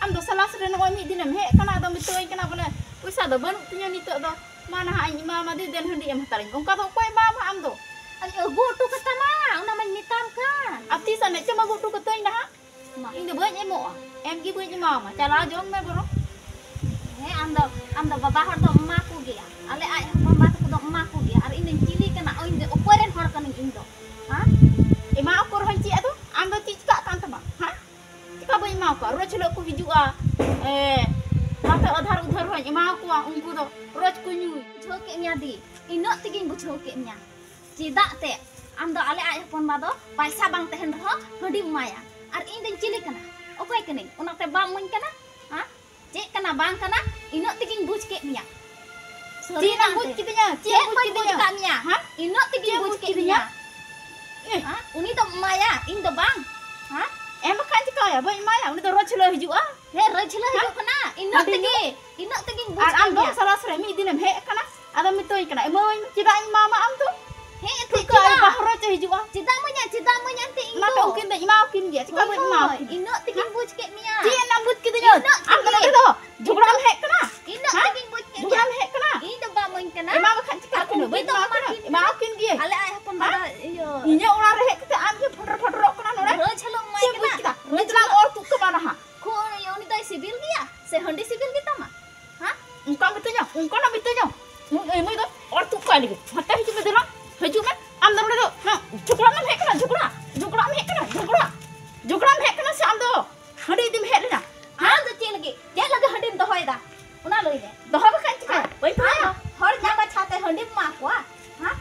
ᱟᱢ ᱫᱚ ᱥᱟᱞᱟᱥ ᱨᱮ ᱱᱚᱜᱼᱚᱭ ᱢᱤᱫ ᱫᱤᱱᱮᱢ ᱦᱮᱡ ᱟᱠᱟᱱᱟ, ᱟᱫᱚᱢ ᱢᱮᱛᱟᱹᱧ ᱠᱟᱱᱟ ᱵᱚᱞᱮ ᱯᱚᱭᱥᱟ ᱫᱚ ᱵᱟᱹᱱᱩᱜ ᱛᱤᱧᱟᱹ ᱱᱤᱛᱚᱜ ᱫᱚ, ᱢᱟ ᱱᱟᱦᱟᱜ ᱤᱧ ᱮᱢᱟᱢᱟ, ᱫᱮ ᱫᱮᱱ ᱦᱟᱺᱰᱤ ᱮᱢ ᱦᱟᱛᱟᱲᱟᱹᱧ, ᱚᱱᱠᱟ ᱫᱚ ᱚᱠᱚᱭ ᱮᱢᱟᱢᱟ ᱟᱢ ᱫᱚ? ᱟᱫᱚᱧ ᱟᱹᱜᱩ ᱦᱚᱴᱚ ᱠᱟᱛᱟᱢᱟ, ᱚᱱᱟ ᱢᱟᱧ ᱢᱮᱛᱟᱢ ᱠᱟᱱ᱾ ᱟᱨ ᱛᱤᱥ ᱟᱱᱮᱡ ᱪᱚᱢ ᱟᱹᱜᱩ ᱦᱚᱴᱚ ᱠᱟᱹᱛᱟᱹᱧ ᱱᱟᱦᱟᱜ? ᱢᱟ᱾ ᱤᱧ ᱫᱚ ᱵᱟᱹᱧ ᱮᱢᱚᱜᱼᱟ, ᱮᱢ ᱜᱮ ᱵᱟᱹᱧ ᱮᱢᱟᱣᱟᱢᱟ, ᱪᱟᱞᱟᱣ ᱡᱚᱝ ᱢᱮ ᱵᱚᱨᱚᱝ᱾ ᱦᱮᱸ, ᱟᱢ ᱫᱚ, ᱟᱢ ᱫᱚ ᱵᱟᱵᱟ ᱦᱚᱲ ᱫᱚᱢ ᱮᱢᱟ ᱠᱚ ᱜᱮᱭᱟ, ᱟᱞᱮ ᱟᱡ ᱦᱚᱯᱚᱱ ᱵᱟ ᱛᱟᱠᱚ ᱫᱚᱢ ᱮᱢᱟ ᱠᱚ ᱜᱮᱭᱟ, ᱟᱨ ᱤᱧ ᱫᱚᱧ ᱪᱤᱞᱤ ᱠᱟᱱᱟ? ᱤᱧ ᱫᱚ ᱚᱠᱚᱭ ᱨᱮᱱ ᱦᱚᱲ ᱠᱟᱹᱱᱟᱹᱧ ᱤᱧ ᱫᱚ? ᱦᱮᱸ? ᱮᱢᱟ ᱠᱚ ᱨᱮᱦᱚᱸᱧ ᱪᱮᱫ ᱟᱫᱚ? ᱟᱢ ᱫᱚ ᱪᱮᱫ ᱪᱤᱠᱟᱜ ᱠᱟᱱ ᱛᱟᱢᱟ? ᱦᱮᱸ? ᱪᱮᱠᱟ ᱵᱟᱹᱧ ᱮᱢᱟ ᱠᱚᱣᱟ? ᱨᱳᱡᱽ ᱦᱤᱞᱳᱜ ᱠᱚ ᱦᱤᱡᱩᱜᱼᱟ, ᱮ, ᱚᱱᱟᱛᱮ ᱟᱫᱷᱟᱨ ᱩᱫᱷᱟᱹᱨ ᱦᱚᱸᱧ ᱮᱢᱟ ᱠᱚᱣᱟ, ᱩᱱᱠᱩ ᱫᱚ ᱨᱳᱡᱽ ᱠᱚ ᱧᱩᱭ᱾ ᱵᱩᱡᱷᱟᱹᱣ ᱠᱮᱫ ᱢᱮᱭᱟ ᱫᱤ, ᱤᱱᱟᱹᱜ ᱛᱮᱜᱮᱧ ᱵᱩᱡᱷᱟᱹᱣ ᱠᱮᱫ ᱢᱮᱭᱟ᱾ ᱪᱮᱫᱟᱜ ᱛᱮ ᱟᱢ ᱫᱚ ᱟᱞᱮ ᱟᱡ ᱦᱚᱯᱚᱱ ᱵᱟ ᱫᱚ ᱯᱟᱭᱥᱟ ᱵᱟᱝ ᱛᱟᱦᱮᱱ ᱨᱮᱦᱚᱸ ᱦᱟᱺᱰᱤᱢ ᱮᱢᱟᱭᱟ? ᱟᱨ ᱤᱧ ᱫᱚᱧ ᱪᱤᱞᱤ ᱠᱟᱱᱟ? ᱚᱠᱚᱭ ᱠᱟᱹᱱᱟᱹᱧ? ᱚᱱᱟᱛᱮ ᱵᱟᱢ ᱤᱢᱟᱹᱧ ᱠᱟᱱᱟ? ᱦᱮᱸ? ᱪᱮᱫ ᱠᱟᱱᱟ ᱵᱟᱝ ᱠᱟᱱᱟ, ᱤᱱᱟᱹᱜ ᱛᱮᱜᱮᱧ ᱵᱩᱡᱽ ᱠᱮᱫ ᱢᱮᱭᱟ᱾ ᱥᱟᱹᱨᱤ ᱪᱮᱫ ᱮᱢ ᱵᱩᱡᱽ ᱱᱟᱝᱛᱮ᱾ ᱠᱤᱫᱤᱧᱟ? ᱪᱮᱫ ᱪᱮᱫ ᱮᱢ ᱵᱩᱡᱽ ᱵᱟᱹᱧ ᱵᱩᱡᱽ ᱠᱤᱫᱤᱧᱟ? ᱠᱟᱜ ᱢᱮᱭᱟ? ᱦᱮᱸ? ᱤᱱᱟᱹᱜ ᱛᱮᱜᱮᱧ ᱪᱮᱫ ᱮᱢ ᱵᱩᱡᱽ ᱵᱩᱡᱽ ᱠᱮᱫ ᱠᱤᱫᱤᱧᱟ? ᱢᱮᱭᱟ᱾ ᱮ᱾ ᱦᱮᱸ? ᱩᱱᱤ ᱫᱚᱢ ᱮᱢᱟᱭᱟ, ᱤᱧ ᱫᱚ ᱵᱟᱝ᱾ ᱦᱮᱸ? ᱮᱢ ᱵᱟᱠᱷᱟᱱ ᱪᱤᱠᱟᱹᱭᱟ? ᱵᱟᱹᱧ ᱮᱢᱟᱭᱟ, ᱩᱱᱤ ᱫᱚ ᱨᱳᱡᱽ ᱦᱤᱞᱳᱜ ᱦᱤᱡᱩᱜᱼᱟ᱾ ᱦᱮᱸ, ᱨᱳᱡᱽ ᱦᱤᱞᱳᱜ ᱦᱮᱸ? ᱦᱤᱡᱩᱜ ᱠᱟᱱᱟ, ᱤᱱᱟᱹᱜ ᱦᱟᱺᱰᱤ ᱛᱮᱜᱮ, ᱧᱩ? ᱤᱱᱟᱹᱜ ᱛᱮᱜᱮᱧ ᱵᱩᱡᱽ ᱟᱨ ᱠᱮᱫ ᱟᱢ ᱫᱚ ᱢᱮᱭᱟ᱾ ᱥᱟᱞᱟᱥ ᱨᱮ ᱢᱤᱫ ᱫᱤᱱᱮᱢ ᱦᱮᱡ ᱟᱠᱟᱱᱟ, ᱟᱫᱚᱢ ᱢᱮᱛᱟᱹᱧ ᱠᱟᱱᱟ, ᱮᱢᱟᱹᱧ ᱢᱮ, ᱪᱮᱫᱟᱜ ᱤᱧ ᱮᱢᱟᱢᱟ ᱟᱢ ᱫᱚ? ᱦᱮᱸ, ᱮᱱᱛᱮ ᱴᱷᱤᱠᱟᱹ ᱟᱭ ᱪᱮᱫᱟᱜ? ᱵᱟᱦᱨᱚ ᱪᱮ ᱦᱤᱡᱩᱜᱼᱟ᱾ ᱪᱮᱫᱟᱜ ᱤᱢᱟᱹᱧᱟ, ᱪᱮᱫᱟᱜ ᱤᱢᱟᱹᱧᱟ ᱮᱱᱛᱮ ᱤᱧ ᱚᱱᱟᱛᱮ ᱫᱚ? ᱩᱱᱠᱤᱱ ᱫᱚᱧ ᱮᱢᱟᱣᱟᱠᱤᱱ ᱜᱮᱭᱟ, ᱪᱮᱠᱟ ᱦᱳᱭ, ᱵᱟᱹᱧ ᱦᱳᱭ, ᱮᱢᱟᱣᱟᱠᱤᱱ? ᱤᱱᱟᱹᱜ ᱛᱮᱜᱮᱧ ᱦᱮᱸ? ᱵᱩᱡᱽ ᱠᱮᱫ ᱢᱮᱭᱟ᱾ ᱪᱮᱫ ᱮᱱᱟᱢ ᱵᱩᱡᱽ ᱠᱤᱫᱤᱧᱟ? ᱤᱱᱟᱹᱜ ᱟᱢ ᱫᱚ ᱛᱮᱜᱮ᱾ ᱱᱚᱰᱮ ᱫᱚ ᱡᱷᱚᱜᱽᱲᱟᱢ ᱦᱮᱡ ᱠᱟᱱᱟ? ᱤᱱᱟᱹᱜ ᱦᱮᱸ? ᱛᱮᱜᱮᱧ ᱵᱩᱡᱽ ᱠᱮᱫ ᱡᱷᱚᱜᱽᱲᱟᱢ ᱢᱮᱭᱟ᱾ ᱦᱮᱡ ᱠᱟᱱᱟ? ᱤᱧ ᱫᱚ ᱵᱟᱢ ᱤᱢᱟᱹᱧ ᱠᱟᱱᱟ᱾ ᱮᱢᱟ ᱵᱟᱠᱷᱟᱱ ᱪᱮᱠᱟ ᱟᱨ ᱠᱤᱱᱟᱹ? ᱵᱟᱹᱧ ᱩᱱᱤ ᱫᱚ ᱮᱢᱟᱣᱟᱠᱤᱱ ᱮᱢᱟᱠᱤᱱ ᱜᱮ᱾ ᱜᱮ᱾ ᱟᱞᱮ ᱟᱡ ᱦᱚᱯᱚᱱ ᱦᱮᱸ? ᱵᱟᱵᱟ, ᱤᱭᱟᱹ᱾ ᱤᱧᱟᱹᱜ ᱚᱲᱟᱜ ᱨᱮ ᱦᱮᱡ ᱠᱟᱛᱮ ᱟᱢ ᱜᱮ ᱯᱷᱚᱴᱚᱨ ᱯᱷᱚᱴᱚᱨᱚᱜ ᱠᱟᱱᱟ ᱱᱚᱰᱮ? ᱨᱳᱡᱽ ᱦᱤᱞᱳᱜ ᱮᱢᱟᱭ ᱪᱮᱫ ᱮᱢ ᱵᱩᱡᱽ ᱠᱟᱱᱟ᱾ ᱠᱮᱫᱟ? ᱨᱳᱡᱽ ᱱᱤᱛ ᱞᱟᱝ ᱦᱤᱞᱳᱜ᱾ ᱚᱨ ᱛᱩᱫ ᱛᱟᱢᱟ ᱱᱟᱦᱟᱜ᱾ ᱠᱷᱩ-, ᱩᱱᱤ, ᱩᱱᱤ ᱫᱚᱭ ᱥᱤᱵᱤᱞ ᱜᱮᱭᱟ ᱥᱮ ᱦᱟᱺᱰᱤ ᱥᱤᱵᱤᱞ ᱜᱮ ᱛᱟᱢᱟ? ᱦᱮᱸ? ᱚᱱᱠᱟ ᱢᱤᱛᱟᱹᱧᱟ, ᱚᱱᱠᱟᱱᱟᱜ ᱢᱤᱛᱟᱹᱧᱟ᱾ ᱩᱱᱤ ᱟᱹᱭ ᱢᱟᱹᱭ ᱫᱚ ᱚᱨ ᱛᱩᱫ ᱠᱚᱣᱟ ᱞᱟᱹᱜᱤᱫ᱾ ᱦᱟᱱᱛᱮ ᱦᱤᱡᱩᱜ ᱢᱮ ᱫᱮᱞᱟ, ᱦᱤᱡᱩᱜ ᱢᱮ᱾ ᱟᱢ ᱫᱚ ᱱᱚᱰᱮ ᱫᱚ, ᱦᱮᱸ, ᱡᱷᱚᱜᱽᱲᱟ ᱢᱮᱢ ᱦᱮᱡ ᱠᱟᱱᱟ, ᱡᱷᱚᱜᱽᱲᱟ? ᱡᱷᱚᱜᱽᱲᱟ ᱢᱮᱢ ᱦᱮᱡ ᱠᱟᱱᱟ, ᱡᱷᱚᱜᱽᱲᱟ? ᱡᱷᱚᱜᱽᱲᱟᱢ ᱦᱮᱡ ᱠᱟᱱᱟ ᱥᱮ ᱟᱢ ᱫᱚ ᱦᱟᱺᱰᱤ ᱤᱫᱤᱢ ᱦᱮᱡ ᱞᱮᱱᱟ? ᱟᱢ ᱫᱚ ᱪᱮᱫ ᱞᱟᱹᱜᱤᱫ, ᱪᱮᱫ ᱞᱟᱹᱜᱤᱫ ᱦᱟᱺᱰᱤᱢ ᱫᱚᱦᱚᱭᱮᱫᱟ? ᱚᱱᱟ ᱞᱟᱹᱭ ᱢᱮ᱾ ᱫᱚᱦᱚ ᱵᱟᱠᱷᱟᱡ ᱪᱤᱠᱟᱹᱭᱟ? ᱦᱮᱸ? ᱵᱟᱹᱧ ᱫᱚᱦᱚᱭᱟ᱾ ᱟᱢ ᱫᱚ ᱦᱚᱲ ᱡᱟᱸᱜᱟ ᱪᱷᱟᱛᱮ ᱦᱟᱺᱰᱤᱢ ᱮᱢᱟ ᱠᱚᱣᱟ? ᱦᱮᱸ?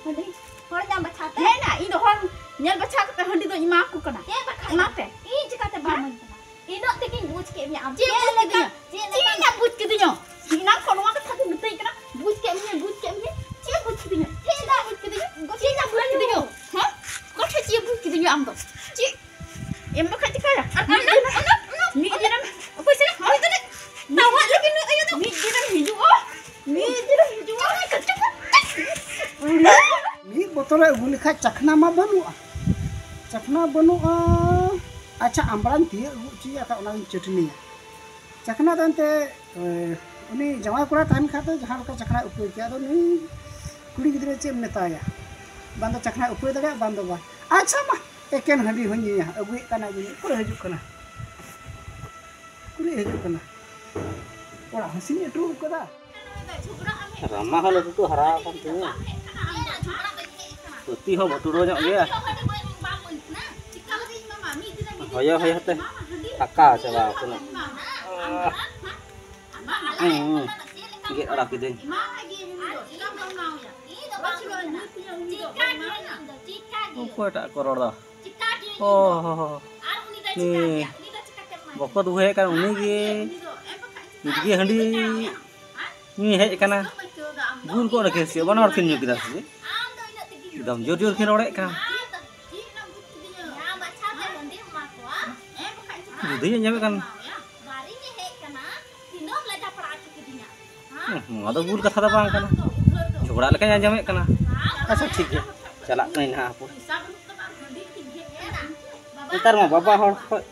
ᱦᱟᱺᱰᱤ? ᱦᱚᱲ ᱧᱟᱢ ᱵᱟᱪᱷᱟᱣ ᱛᱮ? ᱦᱮᱸ ᱱᱟ, ᱤᱧ ᱫᱚ ᱦᱚᱲ ᱧᱮᱞ ᱵᱟᱪᱷᱟᱣ ᱠᱟᱛᱮ ᱦᱟᱺᱰᱤ ᱫᱚᱧ ᱮᱢᱟ ᱠᱚ ᱠᱟᱱᱟ᱾ ᱪᱮᱫ ᱵᱟᱠᱷᱟᱡ? ᱚᱱᱟᱛᱮ᱾ ᱤᱧ ᱪᱤᱠᱟᱹᱛᱮ ᱵᱟᱢ ᱦᱮᱸ? ᱤᱢᱟᱹᱧ ᱠᱟᱱᱟ? ᱤᱱᱟᱹᱜ ᱛᱮᱜᱮᱧ ᱵᱩᱡᱽ ᱠᱮᱫ ᱢᱮᱭᱟ ᱟᱢ᱾ ᱪᱮᱫ ᱪᱮᱫ ᱵᱩᱡᱽ ᱞᱮᱠᱟ? ᱠᱤᱫᱤᱧᱟ? ᱪᱮᱫ ᱪᱮᱫ ᱞᱮᱠᱟ? ᱤᱧ ᱵᱩᱡᱽ ᱠᱤᱫᱤᱧᱟ? ᱮᱱᱟᱝ ᱠᱷᱚᱱ ᱱᱚᱣᱟ ᱠᱟᱛᱷᱟ ᱜᱮᱢ ᱢᱮᱛᱟᱹᱧ ᱠᱟᱱᱟ, ᱵᱩᱡᱽ ᱠᱮᱫ ᱢᱮᱭᱟ, ᱵᱩᱡᱽ ᱠᱮᱫ ᱢᱮᱭᱟ᱾ ᱪᱮᱫ ᱵᱩᱡᱽ ᱠᱤᱫᱤᱧᱟ? ᱪᱮᱫ ᱞᱮᱠᱟ ᱵᱩᱡᱽ ᱠᱤᱫᱤᱧᱟ? ᱪᱮᱫ ᱞᱮᱠᱟ ᱵᱩᱡᱽ ᱠᱤᱫᱤᱧᱟ? ᱦᱮᱸ? ᱚᱠᱟ ᱴᱷᱮᱡ ᱪᱮᱫ ᱵᱩᱡᱽ ᱠᱤᱫᱤᱧᱟ ᱟᱢ ᱫᱚ? ᱪᱮᱫ? ᱮᱢ ᱵᱟᱠᱷᱟᱡ ᱪᱤᱠᱟᱹᱭᱟ? ᱟᱨ ᱢᱤᱫ ᱫᱤᱱ, ᱢᱤᱫ ᱫᱤᱱᱮᱢ, ᱚᱠᱚᱭ ᱥᱮ? ᱚᱠᱚᱭ ᱥᱮ? ᱛᱟᱣᱟᱜ ᱞᱟᱹᱜᱤᱫ ᱱᱩᱭ ᱟᱭᱳ ᱫᱚ᱾ ᱢᱤᱫ ᱫᱤᱱᱮᱢ ᱦᱤᱡᱩᱜᱼᱟ, ᱢᱤᱫ ᱫᱤᱱᱮᱢ ᱦᱤᱡᱩᱜᱼᱟ᱾ ᱢᱤᱫ ᱵᱚᱛᱚᱞᱮ ᱟᱹᱜᱩ ᱞᱮᱠᱷᱟᱡ ᱪᱟᱠᱷᱱᱟ ᱢᱟ ᱵᱟᱹᱱᱩᱜᱼᱟ, ᱪᱟᱠᱷᱱᱟ ᱵᱟᱹᱱᱩᱜᱼᱟ᱾ ᱟᱪᱪᱷᱟ, ᱟᱢᱵᱽᱲᱟᱧ ᱛᱤᱭᱟᱹᱜ ᱟᱹᱜᱩ ᱦᱚᱪᱚᱭᱟ, ᱟᱠᱷᱟᱡ ᱚᱱᱟᱜᱤᱧ ᱪᱟᱹᱴᱱᱤᱭᱟ᱾ ᱪᱟᱠᱷᱱᱟ ᱫᱚ ᱮᱱᱛᱮ, ᱮ, ᱩᱱᱤ ᱡᱟᱶᱟᱭ ᱠᱚᱲᱟ ᱛᱟᱦᱮᱱ ᱠᱷᱟᱡ ᱫᱚ ᱡᱟᱦᱟᱸ ᱞᱮᱠᱟ ᱪᱟᱠᱷᱱᱟᱭ ᱩᱯᱟᱹᱭ ᱠᱮᱭᱟ, ᱟᱫᱚ ᱱᱩᱭ ᱠᱩᱲᱤ ᱜᱤᱫᱽᱨᱟᱹ ᱪᱮᱫ ᱮᱢ ᱢᱮᱛᱟᱭᱟ? ᱵᱟᱝ ᱫᱚ ᱪᱟᱠᱷᱱᱟᱭ ᱩᱯᱟᱹᱭ ᱫᱟᱲᱮᱭᱟᱜᱼᱟ, ᱵᱟᱝ ᱫᱚ ᱵᱟᱝ᱾ ᱟᱪᱪᱷᱟ ᱢᱟ, ᱮᱠᱮᱱ ᱦᱟᱺᱰᱤ ᱦᱚᱸᱧ ᱧᱩᱭᱟ, ᱟᱹᱜᱩᱭᱮᱫ ᱠᱟᱱᱟ ᱡᱟᱹᱱᱤᱡ, ᱚᱠᱚᱭ ᱦᱤᱡᱩᱜ ᱠᱟᱱᱟ? ᱩᱠᱩᱨᱮ ᱦᱤᱡᱩᱜ ᱠᱟᱱᱟ? ᱚᱲᱟᱜ ᱦᱚᱸ ᱥᱤᱧ ᱟᱹᱴᱩ ᱠᱟᱫᱟ᱾ ᱨᱟᱢᱟ ᱦᱚᱸ ᱞᱟᱹᱴᱩ ᱞᱟᱹᱴᱩ ᱦᱟᱨᱟ ᱟᱠᱟᱱ ᱛᱤᱧᱟᱹ᱾ ᱯᱟᱹᱛᱤ ᱦᱚᱸ ᱵᱷᱩᱴᱩᱲ ᱧᱚᱜ ᱜᱮᱭᱟ᱾ ᱦᱚᱭᱚ ᱦᱚᱭᱚ ᱛᱮ ᱯᱷᱟᱸᱠᱟ ᱪᱟᱵᱟ ᱟᱠᱟᱱᱟ᱾ ᱦᱩᱸ, ᱦᱩᱸ᱾ ᱜᱮᱫ ᱟᱲᱟᱜ ᱠᱤᱫᱟᱹᱧ᱾ ᱚᱠᱚᱭᱴᱟᱜ ᱠᱚ ᱨᱚᱲ ᱫᱟ? ᱚ, ᱦᱚ, ᱦᱚ᱾ ᱩᱱᱤ ᱵᱚᱠᱚᱛ ᱵᱟᱹᱦᱩ ᱦᱮᱡ ᱠᱟᱱ, ᱩᱱᱤ ᱜᱮ ᱤᱫᱜᱮ ᱦᱟᱺᱰᱤ ᱧᱩᱭ ᱦᱮᱡ ᱠᱟᱱᱟ᱾ ᱵᱩᱞ ᱠᱚᱜ ᱱᱟᱠᱤᱱ ᱥᱮ ᱪᱮᱫ? ᱵᱟᱱᱟ ᱦᱚᱲ ᱠᱤᱱ ᱧᱩ ᱠᱮᱫᱟ ᱥᱮ ᱪᱮᱫ? ᱮᱠᱫᱚᱢ ᱡᱳᱨ ᱡᱳᱨ ᱠᱤᱱ ᱨᱚᱲᱮᱫ ᱠᱟᱱᱟ᱾ ᱡᱩᱫᱟᱹᱧ ᱟᱸᱡᱚᱢᱮᱫ ᱠᱟᱱ᱾ ᱦᱩᱸ, ᱱᱚᱣᱟ ᱫᱚ ᱵᱩᱞ ᱠᱟᱛᱷᱟ ᱫᱚ ᱵᱟᱝ ᱠᱟᱱᱟ᱾ ᱡᱷᱚᱜᱽᱲᱟ ᱞᱮᱠᱟᱧ ᱟᱸᱡᱚᱢᱮᱫ ᱠᱟᱱᱟ᱾ ᱟᱪᱪᱷᱟ, ᱴᱷᱤᱠ ᱜᱮᱭᱟ, ᱪᱟᱞᱟᱜ ᱠᱟᱹᱱᱟᱹᱧ ᱱᱟᱦᱟᱜ ᱦᱟᱯᱳᱭ᱾ ᱱᱮᱛᱟᱨ ᱢᱟ ᱵᱟᱵᱟ ᱦᱚᱲ ᱠᱷᱚᱡ,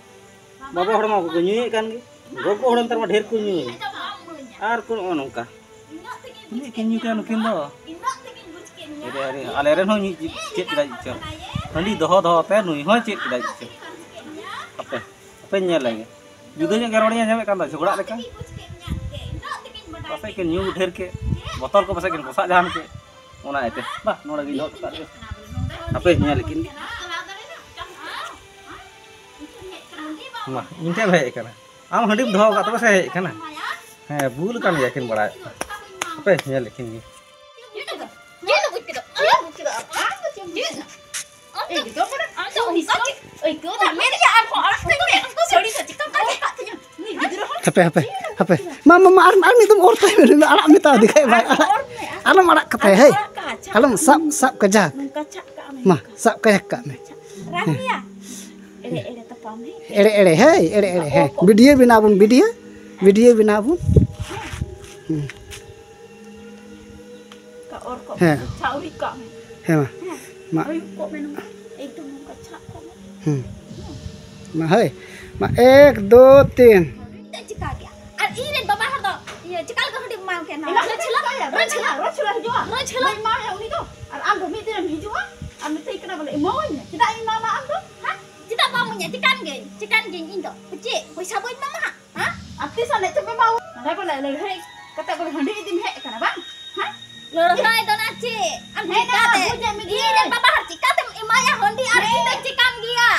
ᱵᱟᱵᱟ ᱦᱚᱲ ᱢᱟ ᱠᱚ ᱧᱩᱭᱮᱫ ᱠᱟᱱ ᱜᱮ᱾ ᱜᱚᱜᱚ ᱦᱚᱲ ᱱᱮᱛᱟᱨ ᱢᱟ ᱰᱷᱮᱨ ᱠᱚ ᱧᱩᱭᱮᱫ᱾ ᱟᱨ ᱠᱚ ᱱᱚᱜᱼᱚ ᱱᱚᱝᱠᱟ᱾ ᱛᱤᱱᱟᱹᱜ ᱠᱤᱱ ᱧᱩ ᱠᱮᱭᱟ ᱱᱩᱠᱤᱱ ᱫᱚ? ᱟᱨᱮ, ᱟᱨᱮ, ᱟᱞᱮ ᱨᱮᱱ ᱦᱚᱸ ᱧᱩ ᱪᱮᱫ ᱠᱮᱫᱟᱭ ᱪᱚ᱾ ᱦᱟᱺᱰᱤ ᱫᱚᱦᱚ ᱫᱚᱦᱚ ᱛᱮ ᱱᱩᱭ ᱦᱚᱸᱭ ᱪᱮᱫ ᱠᱮᱫᱟᱭ ᱪᱚ᱾ ᱦᱟᱯᱮ, ᱦᱟᱯᱮ ᱧᱮᱞ ᱞᱮᱜᱮ᱾ ᱡᱩᱫᱟᱹ ᱧᱚᱜ ᱜᱮ ᱨᱚᱲᱤᱧ ᱟᱸᱡᱚᱢᱮᱫ ᱠᱟᱱ ᱫᱚ, ᱡᱷᱚᱜᱽᱲᱟᱜ ᱞᱮᱠᱟ᱾ ᱯᱟᱥᱮᱡ ᱠᱤᱱ ᱧᱩ ᱰᱷᱮᱨ ᱠᱮᱫ, ᱵᱚᱛᱚᱞ ᱠᱚ ᱯᱟᱥᱮᱡ ᱠᱤᱱ ᱯᱚᱥᱟᱜ ᱡᱟᱦᱟᱱ ᱠᱮᱫ, ᱚᱱᱟ ᱤᱭᱟᱹᱛᱮ᱾ ᱵᱟ, ᱱᱚᱰᱮ ᱜᱤᱧ ᱫᱚᱦᱚ ᱦᱚᱴᱚ ᱠᱟᱜ ᱜᱮ᱾ ᱦᱟᱯᱮ ᱧᱮᱞ ᱠᱤᱱ᱾ ᱢᱟ, ᱤᱧ ᱴᱷᱮᱱ ᱮᱢ ᱦᱮᱡ ᱟᱠᱟᱱᱟ᱾ ᱟᱢ ᱦᱟᱺᱰᱤᱢ ᱫᱚᱦᱚ ᱟᱠᱟᱫ ᱛᱚᱵᱮ ᱥᱮ ᱦᱮᱡ ᱟᱠᱟᱱᱟ? ᱦᱮᱸ, ᱵᱩᱞ ᱟᱠᱟᱱ ᱜᱮᱭᱟ ᱠᱤᱱ ᱵᱟᱲᱟᱭ᱾ ᱦᱟᱯᱮ ᱧᱮᱞ ᱠᱤᱱ ᱜᱮ᱾ ᱪᱮᱫ ᱞᱮ ᱵᱩᱡᱽ ᱠᱮᱫᱟ? ᱪᱮᱫ ᱞᱮ ᱵᱩᱡᱽ ᱠᱮᱫᱟ? ᱟᱹᱭᱠᱟᱹᱣ ᱫᱟ ᱢᱮᱱᱮᱜᱼᱟ ᱟᱨᱦᱚᱸ ᱟᱲᱟᱜ ᱠᱟᱹᱧ ᱢᱮ᱾ ᱥᱟᱹᱲᱤ ᱫᱚ ᱪᱮᱠᱟᱢ ᱟᱲᱟᱜ ᱠᱟᱜ ᱛᱤᱧᱟ? ᱩᱱᱤ ᱜᱤᱫᱽᱨᱟᱹ ᱦᱚᱸ ᱦᱟᱯᱮ, ᱦᱟᱯᱮ, ᱦᱟᱯᱮ᱾ ᱢᱟ, ᱢᱟ, ᱢᱟ, ᱟᱨ, ᱟᱨ ᱢᱤᱫ ᱫᱚᱢ ᱚᱨ ᱛᱟᱭ ᱢᱮ, ᱟᱲᱟᱜ ᱢᱮᱛᱟᱣ ᱫᱮ ᱠᱷᱟᱡ ᱵᱟᱭ ᱟᱲᱟᱜ᱾ ᱚᱨ ᱢᱮ, ᱟᱨ ᱟᱞᱚᱢ ᱟᱲᱟᱜ ᱠᱟᱛᱟᱭᱟ, ᱦᱮᱭ᱾ ᱚᱨ ᱠᱟᱜᱼᱟ, ᱪᱷᱟᱯ ᱟᱞᱚᱢ ᱠᱟᱜ ᱥᱟᱵ, ᱢᱮ᱾ ᱥᱟᱵ ᱠᱟᱡᱟᱠ᱾ ᱱᱚᱝᱠᱟ ᱪᱷᱟᱯ ᱠᱟᱜ ᱢᱮ, ᱢᱟ, ᱱᱚᱝᱠᱟ᱾ ᱥᱟᱵ ᱠᱟᱡᱟᱠ ᱠᱟᱜ ᱢᱮ᱾ ᱨᱟᱜ ᱜᱮᱭᱟ᱾ ᱮᱲᱮ, ᱮᱲᱮ ᱛᱟᱯᱟᱢ, ᱦᱮᱸ᱾ ᱮᱲᱮ, ᱮᱲᱮ, ᱦᱮᱭ, ᱮᱲᱮ, ᱮᱲᱮ, ᱦᱮᱸ᱾ ᱚ, ᱚ᱾ ᱵᱷᱤᱰᱤᱭᱳ ᱵᱮᱱᱟᱣ ᱵᱚᱱ, ᱵᱷᱤᱰᱤᱭᱳ, ᱵᱷᱤᱰᱤᱭᱳ ᱵᱮᱱᱟᱣ ᱵᱚᱱ᱾ ᱦᱩᱸ᱾ ᱚᱨ ᱠᱚᱜ ᱦᱮᱸ᱾ ᱢᱮ, ᱪᱷᱟᱣᱨᱤ ᱠᱟᱜ ᱢᱮ᱾ ᱦᱮᱸ, ᱢᱟ᱾ ᱦᱮᱸ᱾ ᱢᱟ᱾ ᱟᱹᱭᱩᱵ ᱠᱚᱜ ᱢᱮ ᱱᱚᱝᱠᱟ᱾ ᱮᱠᱫᱚᱢ ᱱᱚᱝᱠᱟ ᱪᱷᱟᱜ ᱠᱚᱜ ᱢᱮ᱾ ᱦᱩᱸ᱾ ᱢᱟ, ᱦᱳᱭ᱾ ᱢᱟ, ᱮᱠ, ᱫᱳ, ᱛᱤᱱ᱾ ᱪᱮᱫ ᱪᱤᱠᱟ ᱜᱮᱭᱟ? ᱟᱨ ᱤᱧ ᱨᱮᱱ ᱵᱟᱵᱟ ᱦᱚᱲ ᱫᱚ, ᱤᱭᱟᱹ, ᱪᱮᱠᱟ ᱞᱮᱠᱟ ᱦᱟᱺᱰᱤ ᱮᱢᱟᱣ ᱠᱮᱱᱟ? ᱮᱱᱟᱝ ᱨᱳᱡᱽ ᱦᱤᱞᱳᱜ, ᱪᱮᱠᱟ ᱜᱮᱭᱟ? ᱨᱳᱡᱽ ᱦᱤᱞᱳᱜ, ᱨᱳᱡᱽ ᱦᱤᱞᱳᱜ ᱦᱤᱡᱩᱜᱼᱟ᱾ ᱨᱳᱡᱽ ᱦᱤᱞᱳᱜ᱾ ᱵᱟᱹᱧ ᱮᱢᱟᱣᱟᱭᱟ ᱩᱱᱤ ᱫᱚ᱾ ᱟᱨ ᱟᱢ ᱫᱚ ᱢᱤᱫ ᱫᱤᱱᱮᱢ ᱦᱤᱡᱩᱜᱼᱟ, ᱟᱨ ᱢᱮᱛᱟᱹᱧ ᱠᱟᱱᱟ ᱵᱚᱞᱮ, "ᱮᱢᱟᱣᱟᱹᱧ ᱢᱮ᱾" ᱪᱮᱫᱟᱜ ᱤᱧ ᱮᱢᱟᱢᱟ ᱟᱢ ᱫᱚ? ᱦᱮᱸ? ᱪᱮᱫᱟᱜ ᱵᱟᱢ ᱤᱢᱟᱹᱧᱟ? ᱪᱤᱠᱟᱹᱱ ᱜᱤᱭᱟᱹᱧ, ᱪᱤᱠᱟᱹᱱ ᱜᱤᱭᱟᱹᱧ ᱤᱧ ᱫᱚ᱾ ᱪᱮᱫ? ᱯᱚᱭᱥᱟ ᱵᱟᱹᱧ ᱮᱢᱟᱢᱟ? ᱦᱮᱸ? ᱟᱨ ᱛᱤᱥ ᱟᱱᱮᱡ ᱪᱚᱢ ᱮᱢᱟᱣᱟ? ᱱᱚᱰᱮ ᱵᱚᱞᱮ ᱞᱟᱹᱲᱦᱟᱹᱭ ᱠᱟᱛᱮ ᱵᱚᱞᱮ ᱦᱟᱺᱰᱤ ᱤᱫᱤᱢ ᱦᱮᱡ ᱟᱠᱟᱱᱟ ᱵᱟᱝ? ᱦᱮᱸ? ᱞᱟᱹᱲᱦᱟᱹᱭ ᱫᱚ ᱱᱟ ᱪᱮᱫ? ᱟᱢ ᱦᱮᱸ ᱱᱟ, ᱪᱤᱠᱟᱹᱛᱮᱢ? ᱵᱩᱡᱮᱫ ᱢᱮᱫᱩᱧ᱾ ᱤᱧ ᱨᱮᱱ ᱵᱟᱵᱟ ᱦᱚᱲ ᱪᱤᱠᱟᱹᱛᱮᱢ ᱮᱢᱟᱭᱟ ᱦᱟᱺᱰᱤ? ᱟᱨ ᱤᱧ ᱫᱚᱧ ᱪᱤᱠᱟᱹᱱ ᱜᱮᱭᱟ?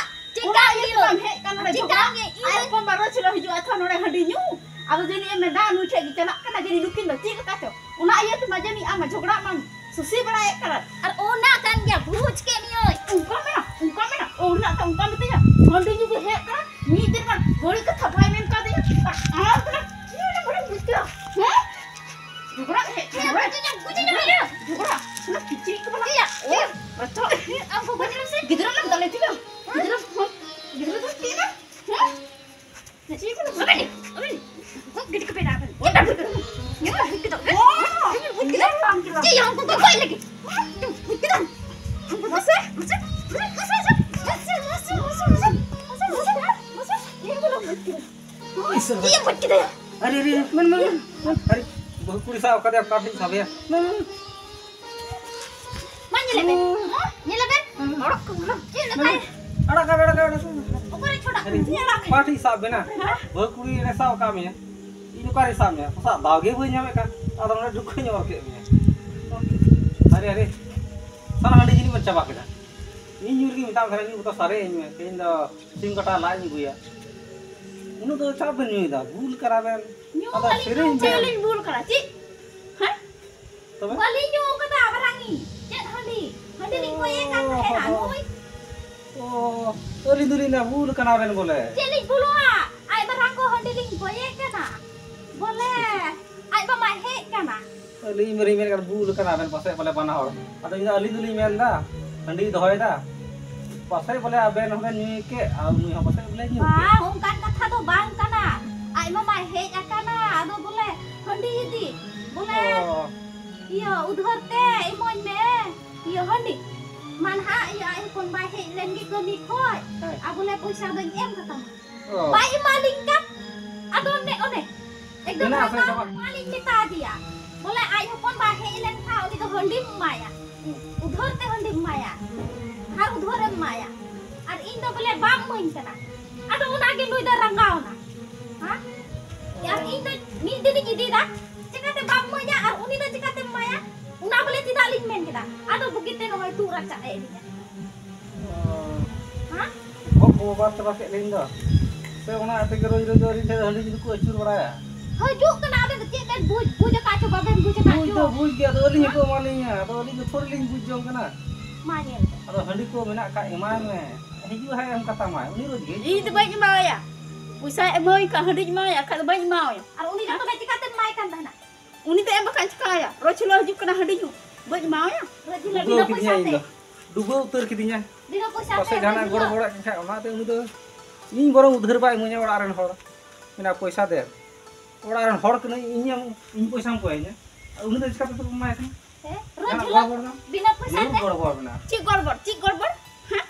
ᱚᱱᱟ ᱪᱤᱠᱟᱹᱱ ᱤᱭᱟᱹ ᱜᱮᱭᱟ? ᱛᱮ ᱵᱟᱢ ᱦᱮᱡ ᱟᱠᱟᱱᱟ ᱱᱚᱰᱮ ᱪᱤᱠᱟᱹᱱ ᱡᱷᱚᱜᱽᱲᱟ? ᱜᱮᱭᱟ? ᱤᱧ ᱟᱡ ᱫᱚ ᱦᱚᱯᱚᱱ ᱵᱟ ᱨᱳᱡᱽ ᱦᱤᱞᱳᱜ ᱦᱤᱡᱩᱜᱼᱟ ᱛᱷᱚ ᱱᱚᱰᱮ ᱦᱟᱺᱰᱤ ᱧᱩ᱾ ᱟᱫᱚ ᱡᱟᱹᱱᱤᱡ ᱮᱢ ᱢᱮᱱᱫᱟ ᱱᱩᱭ ᱴᱷᱮᱡ ᱜᱮ ᱪᱟᱞᱟᱜ ᱠᱟᱱᱟ, ᱡᱟᱹᱱᱤᱡ ᱱᱩᱠᱤᱱ ᱫᱚ ᱪᱮᱫ ᱞᱮᱠᱟ ᱪᱚ᱾ ᱚᱱᱟ ᱤᱭᱟᱹ ᱛᱮᱢᱟ ᱡᱟᱹᱱᱤᱡ ᱟᱢ ᱢᱟ ᱡᱷᱚᱜᱽᱲᱟᱜ ᱢᱟᱢ ᱥᱩᱥᱤ ᱵᱟᱲᱟᱭᱮᱫ ᱠᱟᱱᱟ᱾ ᱟᱨ ᱚᱱᱟ ᱠᱟᱱ ᱜᱮᱭᱟ, ᱵᱩᱡᱽ ᱠᱮᱫ ᱢᱤᱭᱟᱹᱧ᱾ ᱚᱱᱠᱟ ᱢᱮᱱᱟ, ᱚᱱᱠᱟ ᱢᱮᱱᱟ, ᱚᱱᱟ ᱛᱚ ᱚᱱᱠᱟ ᱢᱤᱛᱟᱹᱧᱟ᱾ ᱦᱟᱺᱰᱤ ᱧᱩ ᱜᱮ ᱦᱮᱡ ᱠᱟᱱᱟ, ᱢᱤᱫ ᱫᱤᱱ ᱜᱟᱱ ᱵᱟᱹᱲᱤᱡ ᱠᱟᱛᱷᱟ ᱵᱟᱭ ᱢᱮᱱ ᱠᱟᱣᱫᱤᱧᱟ᱾ ᱟᱨ ᱟᱢ ᱠᱟᱱᱟ, ᱪᱮᱫ ᱞᱮᱠᱟ ᱵᱟᱹᱲᱤᱡ ᱵᱩᱡᱽ ᱠᱮᱫᱟ? ᱦᱮᱸ? ᱡᱷᱚᱜᱽᱲᱟ ᱦᱮᱡ ᱠᱟᱱᱟ, ᱦᱮᱸ, ᱵᱟᱲᱟᱭ? ᱵᱩᱡᱽ ᱠᱮᱫᱟᱹᱧ, ᱵᱩᱡᱽ ᱠᱮᱫᱟᱹᱧ, ᱵᱩᱡᱽ ᱠᱮᱫᱟᱹᱧ᱾ ᱡᱷᱚᱜᱽᱲᱟ, ᱚᱱᱟ ᱠᱤᱪᱨᱤᱡ ᱠᱚ ᱵᱟᱞᱟ᱾ ᱤᱭᱟᱹ, ᱚ, ᱤᱭᱟᱹ᱾ ᱟᱪᱪᱷᱟ᱾ ᱟᱢ ᱠᱚ ᱵᱩᱡᱽ ᱠᱮᱫᱟᱢ ᱥᱮ? ᱜᱤᱫᱽᱨᱟᱹ ᱞᱮᱢ ᱫᱟᱞᱮ ᱴᱷᱤᱠᱟ? ᱦᱮᱸ? ᱜᱤᱫᱽᱨᱟᱹ ᱦᱚᱸ, ᱜᱤᱫᱽᱨᱟᱹ ᱫᱚ ᱪᱮᱫ ᱮᱱᱟ? ᱦᱮᱸ? ᱟᱨᱮ, ᱟᱨᱮ, ᱟᱨᱮ, ᱵᱟᱹᱦᱩ ᱠᱩᱲᱤ ᱥᱟᱵ ᱠᱟᱫᱮᱭᱟ, ᱚᱠᱟ ᱴᱷᱮᱡ ᱥᱟᱵᱮᱭᱟ? ᱢᱟ ᱧᱮᱞᱮ ᱵᱮᱱ᱾ ᱦᱮᱸ? ᱧᱮᱞᱮ ᱵᱮᱱ᱾ ᱦᱮᱸ᱾ ᱚᱲᱚᱠ ᱠᱚ ᱵᱚᱞᱚ᱾ ᱪᱮᱫ ᱞᱮᱠᱟ? ᱟᱲᱟᱜ ᱠᱟᱜ ᱢᱮ, ᱟᱲᱟᱜ ᱠᱟᱜ ᱢᱮ, ᱟᱲᱟᱜ ᱠᱟᱜ ᱢᱮ᱾ ᱚᱠᱟᱨᱮ ᱪᱷᱚᱰᱟᱜ ᱠᱟᱱᱟ? ᱟᱨᱮ, ᱧᱮᱞ ᱟᱠᱟᱫ ᱚᱠᱟ ᱴᱷᱮᱡ ᱥᱟᱵ ᱵᱮᱱᱟ? ᱦᱮᱸ? ᱵᱟᱹᱦᱩ ᱠᱩᱲᱤ ᱨᱮ ᱥᱟᱵ ᱠᱟᱜ ᱢᱮᱭᱟ᱾ ᱤᱧ ᱚᱠᱟᱨᱮ ᱥᱟᱵ ᱢᱮᱭᱟ? ᱥᱟᱵ ᱫᱟᱣ ᱜᱮ ᱵᱟᱹᱧ ᱧᱟᱢᱮᱫ ᱠᱟᱱ᱾ ᱟᱫᱚ ᱱᱚᱰᱮ ᱰᱩᱠᱷᱟᱹᱧ ᱚᱨ ᱠᱮᱫ ᱢᱮᱭᱟ᱾ ᱟᱨᱮ, ᱟᱨᱮ᱾ ᱥᱟᱞᱟ ᱦᱟᱺᱰᱤ ᱡᱟᱹᱱᱤᱡ ᱵᱚᱱ ᱪᱟᱵᱟ ᱠᱮᱫᱟ᱾ ᱤᱧ ᱧᱩ ᱨᱮᱜᱮ ᱢᱮᱛᱟᱢ ᱠᱟᱱᱟ, ᱢᱤᱫ ᱵᱚᱛᱚᱞ ᱥᱟᱨᱮᱡ ᱟᱹᱧ ᱢᱮ᱾ ᱛᱮᱦᱮᱧ ᱫᱚ ᱥᱤᱢ ᱠᱟᱴᱟ ᱞᱟᱡ ᱤᱧ ᱟᱹᱜᱩᱭᱟ᱾ ᱩᱱᱟᱹᱜ ᱫᱚ ᱪᱟᱜ ᱵᱮᱱ ᱧᱩᱭᱮᱫᱟ? ᱵᱩᱞ ᱠᱟᱱᱟ ᱵᱮᱱ᱾ ᱧᱩ ᱟᱫᱚ ᱵᱟᱹᱞᱤᱧ ᱥᱮᱨᱮᱧ ᱧᱩ, ᱪᱮᱫ ᱵᱮᱱ᱾ ᱞᱤᱧ ᱵᱩᱞ ᱠᱟᱱᱟ? ᱪᱮᱫ? ᱦᱮᱸ? ᱛᱚᱵᱮ? ᱵᱟᱹᱞᱤᱧ ᱧᱩ ᱠᱟᱫᱟ, ᱟᱵᱟᱨ ᱟᱹᱧ᱾ ᱪᱮᱫ ᱦᱟᱺᱰᱤ? ᱦᱟᱺᱰᱤ ᱞᱤᱧ ᱠᱚᱭᱮ ᱠᱟᱱ ᱛᱟᱦᱮᱱᱟ, ᱚ᱾ ᱱᱩᱭ᱾ ᱚ, ᱟᱹᱞᱤᱧ ᱫᱚᱞᱤᱧ ᱞᱟᱹᱭᱟ ᱵᱷᱩᱞ ᱠᱟᱱᱟ ᱵᱮᱱ ᱵᱚᱞᱮ᱾ ᱪᱮᱫ ᱞᱤᱧ ᱵᱷᱩᱞᱚᱜᱼᱟ? ᱟᱡ ᱵᱟᱵᱟ ᱠᱚ ᱦᱟᱺᱰᱤ ᱞᱤᱧ ᱠᱚᱭᱮ ᱠᱟᱱᱟ᱾ ᱵᱚᱞᱮ, ᱟᱡ ᱵᱟᱵᱟᱭ ᱦᱮᱡ ᱠᱟᱱᱟ᱾ ᱟᱹᱞᱤᱧ ᱢᱟᱞᱤᱧ ᱢᱮᱱ ᱠᱟᱱ ᱵᱷᱩᱞ ᱠᱟᱱᱟ ᱵᱮᱱ ᱯᱟᱥᱮᱡ ᱵᱚᱞᱮ ᱵᱟᱱᱟ ᱦᱚᱲ᱾ ᱟᱫᱚ ᱤᱧ ᱫᱚ, ᱟᱹᱞᱤᱧ ᱫᱚᱞᱤᱧ ᱢᱮᱱ ᱮᱫᱟ, ᱦᱟᱺᱰᱤ ᱫᱚᱦᱚᱭᱮᱫᱟ᱾ ᱯᱟᱥᱮᱡ ᱵᱚᱞᱮ ᱟᱵᱮᱱ ᱦᱚᱸᱵᱮᱱ ᱧᱩᱭ ᱠᱮᱫ ᱟᱨ ᱩᱱᱤ ᱦᱚᱸ ᱯᱟᱥᱮᱡ ᱵᱚᱞᱮ ᱧᱩ ᱠᱮᱫ᱾ ᱵᱟᱝ, ᱚᱱᱠᱟᱱ ᱠᱟᱛᱷᱟ ᱫᱚ ᱵᱟᱝ ᱠᱟᱱᱟ᱾ ᱟᱡ ᱢᱟᱢᱟᱭ ᱦᱮᱡ ᱟᱠᱟᱱᱟ, ᱟᱫᱚ ᱵᱚᱞᱮ ᱦᱟᱺᱰᱤ ᱤᱫᱤ, ᱵᱚᱞᱮ ᱚ᱾ ᱤᱭᱟᱹ ᱩᱫᱷᱟᱹᱨ ᱛᱮ ᱤᱢᱟᱹᱧ ᱢᱮ, ᱤᱭᱟᱹ ᱦᱟᱺᱰᱤ᱾ ᱢᱟ ᱱᱟᱦᱟᱜ, ᱤᱭᱟᱹ ᱟᱡ ᱦᱚᱯᱚᱱ ᱵᱟᱭ ᱦᱮᱡ ᱞᱮᱱ ᱜᱮ ᱠᱟᱹᱢᱤ ᱠᱷᱚᱡ, ᱦᱮᱸ᱾ ᱟᱨ ᱵᱚᱞᱮ ᱯᱚᱭᱥᱟ ᱫᱚᱧ ᱮᱢ ᱠᱟᱛᱟᱢᱟ᱾ ᱚ᱾ ᱵᱟᱭ ᱮᱢᱟᱞᱤᱧ ᱠᱟᱱ᱾ ᱟᱫᱚ ᱚᱱᱮ, ᱚᱱᱮ, ᱮᱠᱫᱚᱢ ᱢᱮᱱᱟᱜ ᱥᱮ ᱨᱟᱸᱜᱟᱣ ᱪᱟᱵᱟ? ᱮᱢᱟᱞᱤᱧ ᱢᱮᱛᱟ ᱫᱮᱭᱟ᱾ ᱵᱚᱞᱮ ᱟᱡ ᱦᱚᱯᱚᱱ ᱵᱟᱭ ᱦᱮᱡ ᱞᱮᱱ ᱠᱷᱟᱱ ᱩᱱᱤ ᱫᱚ ᱦᱟᱺᱰᱤᱢ ᱮᱢᱟᱭᱟ᱾ ᱦᱩᱸ᱾ ᱩᱫᱷᱟᱹᱨ ᱛᱮ ᱦᱟᱺᱰᱤᱢ ᱮᱢᱟᱭᱟ᱾ ᱟᱨ ᱩᱫᱷᱟᱹᱨᱮᱢ ᱮᱢᱟᱭᱟ᱾ ᱟᱨ ᱤᱧ ᱫᱚ ᱵᱚᱞᱮ ᱵᱟᱢ ᱤᱢᱟᱹᱧ ᱠᱟᱱᱟ᱾ ᱟᱫᱚ ᱚᱱᱟᱜᱮ ᱱᱩᱭ ᱫᱚ ᱨᱟᱸᱜᱟᱣ ᱮᱱᱟ᱾ ᱦᱮᱸ? ᱟᱨ ᱤᱧ ᱫᱚ ᱢᱤᱫ ᱫᱤᱱᱤᱧ ᱤᱫᱤᱭᱮᱫᱟ, ᱪᱤᱠᱟᱹᱛᱮ ᱵᱟᱢ ᱤᱢᱟᱹᱧᱟ ᱟᱨ ᱩᱱᱤ ᱫᱚ ᱪᱤᱠᱟᱹᱛᱮᱢ ᱮᱢᱟᱭᱟ? ᱚᱱᱟ ᱵᱚᱞᱮ ᱪᱮᱫᱟᱜ ᱞᱤᱧ ᱢᱮᱱ ᱠᱮᱫᱟ? ᱟᱫᱚ ᱵᱩᱜᱤᱛᱮ ᱱᱚᱜᱼᱚᱭ ᱛᱩᱫ ᱨᱟᱪᱟᱜ ᱮ ᱤᱫᱤᱧᱟ᱾ ᱦᱮᱸ? ᱵᱚᱦᱚᱜ ᱠᱚ ᱚᱵᱟᱨ ᱪᱟᱵᱟ ᱠᱮᱫ ᱞᱤᱧ ᱫᱚ᱾ ᱥᱮ ᱚᱱᱟ ᱛᱮᱜᱮ ᱨᱳᱡᱽ ᱨᱳᱡᱽ ᱫᱚ ᱟᱹᱞᱤᱧ ᱴᱷᱮᱱ ᱦᱟᱺᱰᱤ ᱡᱩᱫᱤ ᱠᱚ ᱟᱹᱪᱩᱨ ᱵᱟᱲᱟᱭᱟ᱾ ᱦᱤᱡᱩᱜ ᱠᱟᱱᱟ, ᱟᱵᱮᱱ ᱫᱚ ᱪᱮᱫ ᱵᱮᱱ ᱵᱩᱡᱽ, ᱵᱩᱡᱽ ᱟᱠᱟᱫ ᱪᱚ ᱵᱟᱵᱮᱱ ᱵᱩᱡᱽ ᱟᱠᱟᱫ ᱵᱩᱡᱽ ᱪᱚ᱾ ᱫᱚ ᱵᱩᱡᱽ ᱜᱮ, ᱟᱫᱚ ᱟᱹᱞᱤᱧ ᱦᱚᱸᱠᱚ ᱮᱢᱟᱞᱤᱧᱟ, ᱟᱫᱚ ᱟᱹᱞᱤᱧ ᱫᱚ ᱛᱷᱚᱲᱤ ᱞᱤᱧ ᱵᱩᱡᱽ ᱡᱚᱝ ᱠᱟᱱᱟ᱾ ᱢᱟ ᱧᱮᱞ ᱵᱮᱱ᱾ ᱟᱫᱚ ᱦᱟᱺᱰᱤ ᱠᱚ ᱢᱮᱱᱟᱜ ᱠᱷᱟᱡ ᱮᱢᱟᱭ ᱢᱮ, ᱦᱤᱡᱩᱜ ᱦᱟᱸᱜ ᱮᱢ ᱠᱟᱛᱟᱢᱟᱭ, ᱩᱱᱤ ᱨᱳᱡᱽ ᱜᱮ ᱤᱧ ᱫᱚ ᱦᱤᱡᱩᱜ᱾ ᱵᱟᱹᱧ ᱮᱢᱟᱣᱟᱭᱟ, ᱯᱚᱭᱥᱟᱭ ᱮᱢᱟᱣᱟᱹᱧ ᱠᱷᱟᱡ ᱦᱟᱺᱰᱤᱧ ᱮᱢᱟᱣᱟᱭᱟ, ᱟᱨ ᱠᱷᱟᱡ ᱫᱚ ᱵᱟᱹᱧ ᱮᱢᱟᱣᱟᱭᱟ᱾ ᱟᱨ ᱩᱱᱤ ᱫᱚ ᱛᱚᱵᱮ ᱪᱤᱠᱟᱹᱛᱮᱢ ᱮᱢᱟᱭ ᱠᱟᱱ ᱛᱟᱦᱮᱱᱟ? ᱩᱱᱤ ᱫᱚ ᱮᱢ ᱵᱟᱠᱷᱟᱡ ᱪᱤᱠᱟᱹᱭᱟ? ᱨᱳᱡᱽ ᱦᱤᱞᱳᱜ ᱦᱤᱡᱩᱜ ᱠᱟᱱᱟ ᱦᱟᱺᱰᱤ ᱧᱩ, ᱵᱟᱹᱧ ᱮᱢᱟᱣᱟᱭᱟ᱾ ᱨᱳᱡᱽ ᱦᱤᱞᱳᱜ ᱰᱩᱵᱟᱹᱣ ᱵᱤᱱᱟᱹ ᱠᱤᱫᱤᱧᱟ ᱯᱚᱭᱥᱟ ᱤᱧ ᱛᱮ᱾ ᱫᱚ, ᱰᱩᱵᱟᱹᱣ ᱩᱛᱟᱹᱨ ᱠᱤᱫᱤᱧᱟ᱾ ᱵᱤᱱᱟᱹ ᱯᱚᱭᱥᱟ ᱯᱟᱥᱮᱡ ᱛᱮ ᱡᱟᱦᱟᱱᱟᱜ ᱦᱟᱺᱰᱤ ᱜᱚᱲᱚ ᱧᱩ᱾ ᱵᱟᱲᱟᱜ ᱠᱟᱱ ᱠᱷᱟᱡ, ᱚᱱᱟᱛᱮ ᱩᱱᱤ ᱫᱚ ᱤᱧ ᱵᱚᱨᱚᱝ ᱩᱫᱷᱟᱹᱨ ᱵᱟᱭ ᱤᱢᱟᱹᱧᱟ ᱚᱲᱟᱜ ᱨᱮᱱ ᱦᱚᱲ᱾ ᱢᱮᱱᱟ, "ᱯᱚᱭᱥᱟ ᱫᱮ, ᱚᱲᱟᱜ ᱨᱮᱱ ᱦᱚᱲ ᱠᱟᱹᱱᱟᱹᱧ, ᱤᱧ ᱮᱢ, ᱤᱧ ᱯᱚᱭᱥᱟᱢ ᱠᱚᱭᱤᱧᱟ?" ᱟᱨ ᱩᱱᱤ ᱫᱚ ᱪᱤᱠᱟᱹ ᱛᱮᱫᱚ ᱮᱢᱟᱭ ᱠᱟᱱᱟ? ᱦᱮᱸ? ᱨᱳᱡᱽ ᱡᱟᱦᱟᱱᱟᱜ ᱦᱤᱞᱳᱜ ᱜᱚᱲᱵᱚᱲ ᱫᱚ? ᱵᱤᱱᱟᱹ ᱯᱚᱭᱥᱟ ᱡᱟᱹᱨᱩᱲ ᱛᱮ? ᱜᱚᱲᱵᱚᱲ ᱢᱮᱱᱟᱜᱼᱟ᱾ ᱪᱮᱫ ᱜᱚᱲᱵᱚᱲ? ᱪᱮᱫ ᱜᱚᱲᱵᱚᱲ? ᱦᱮᱸ?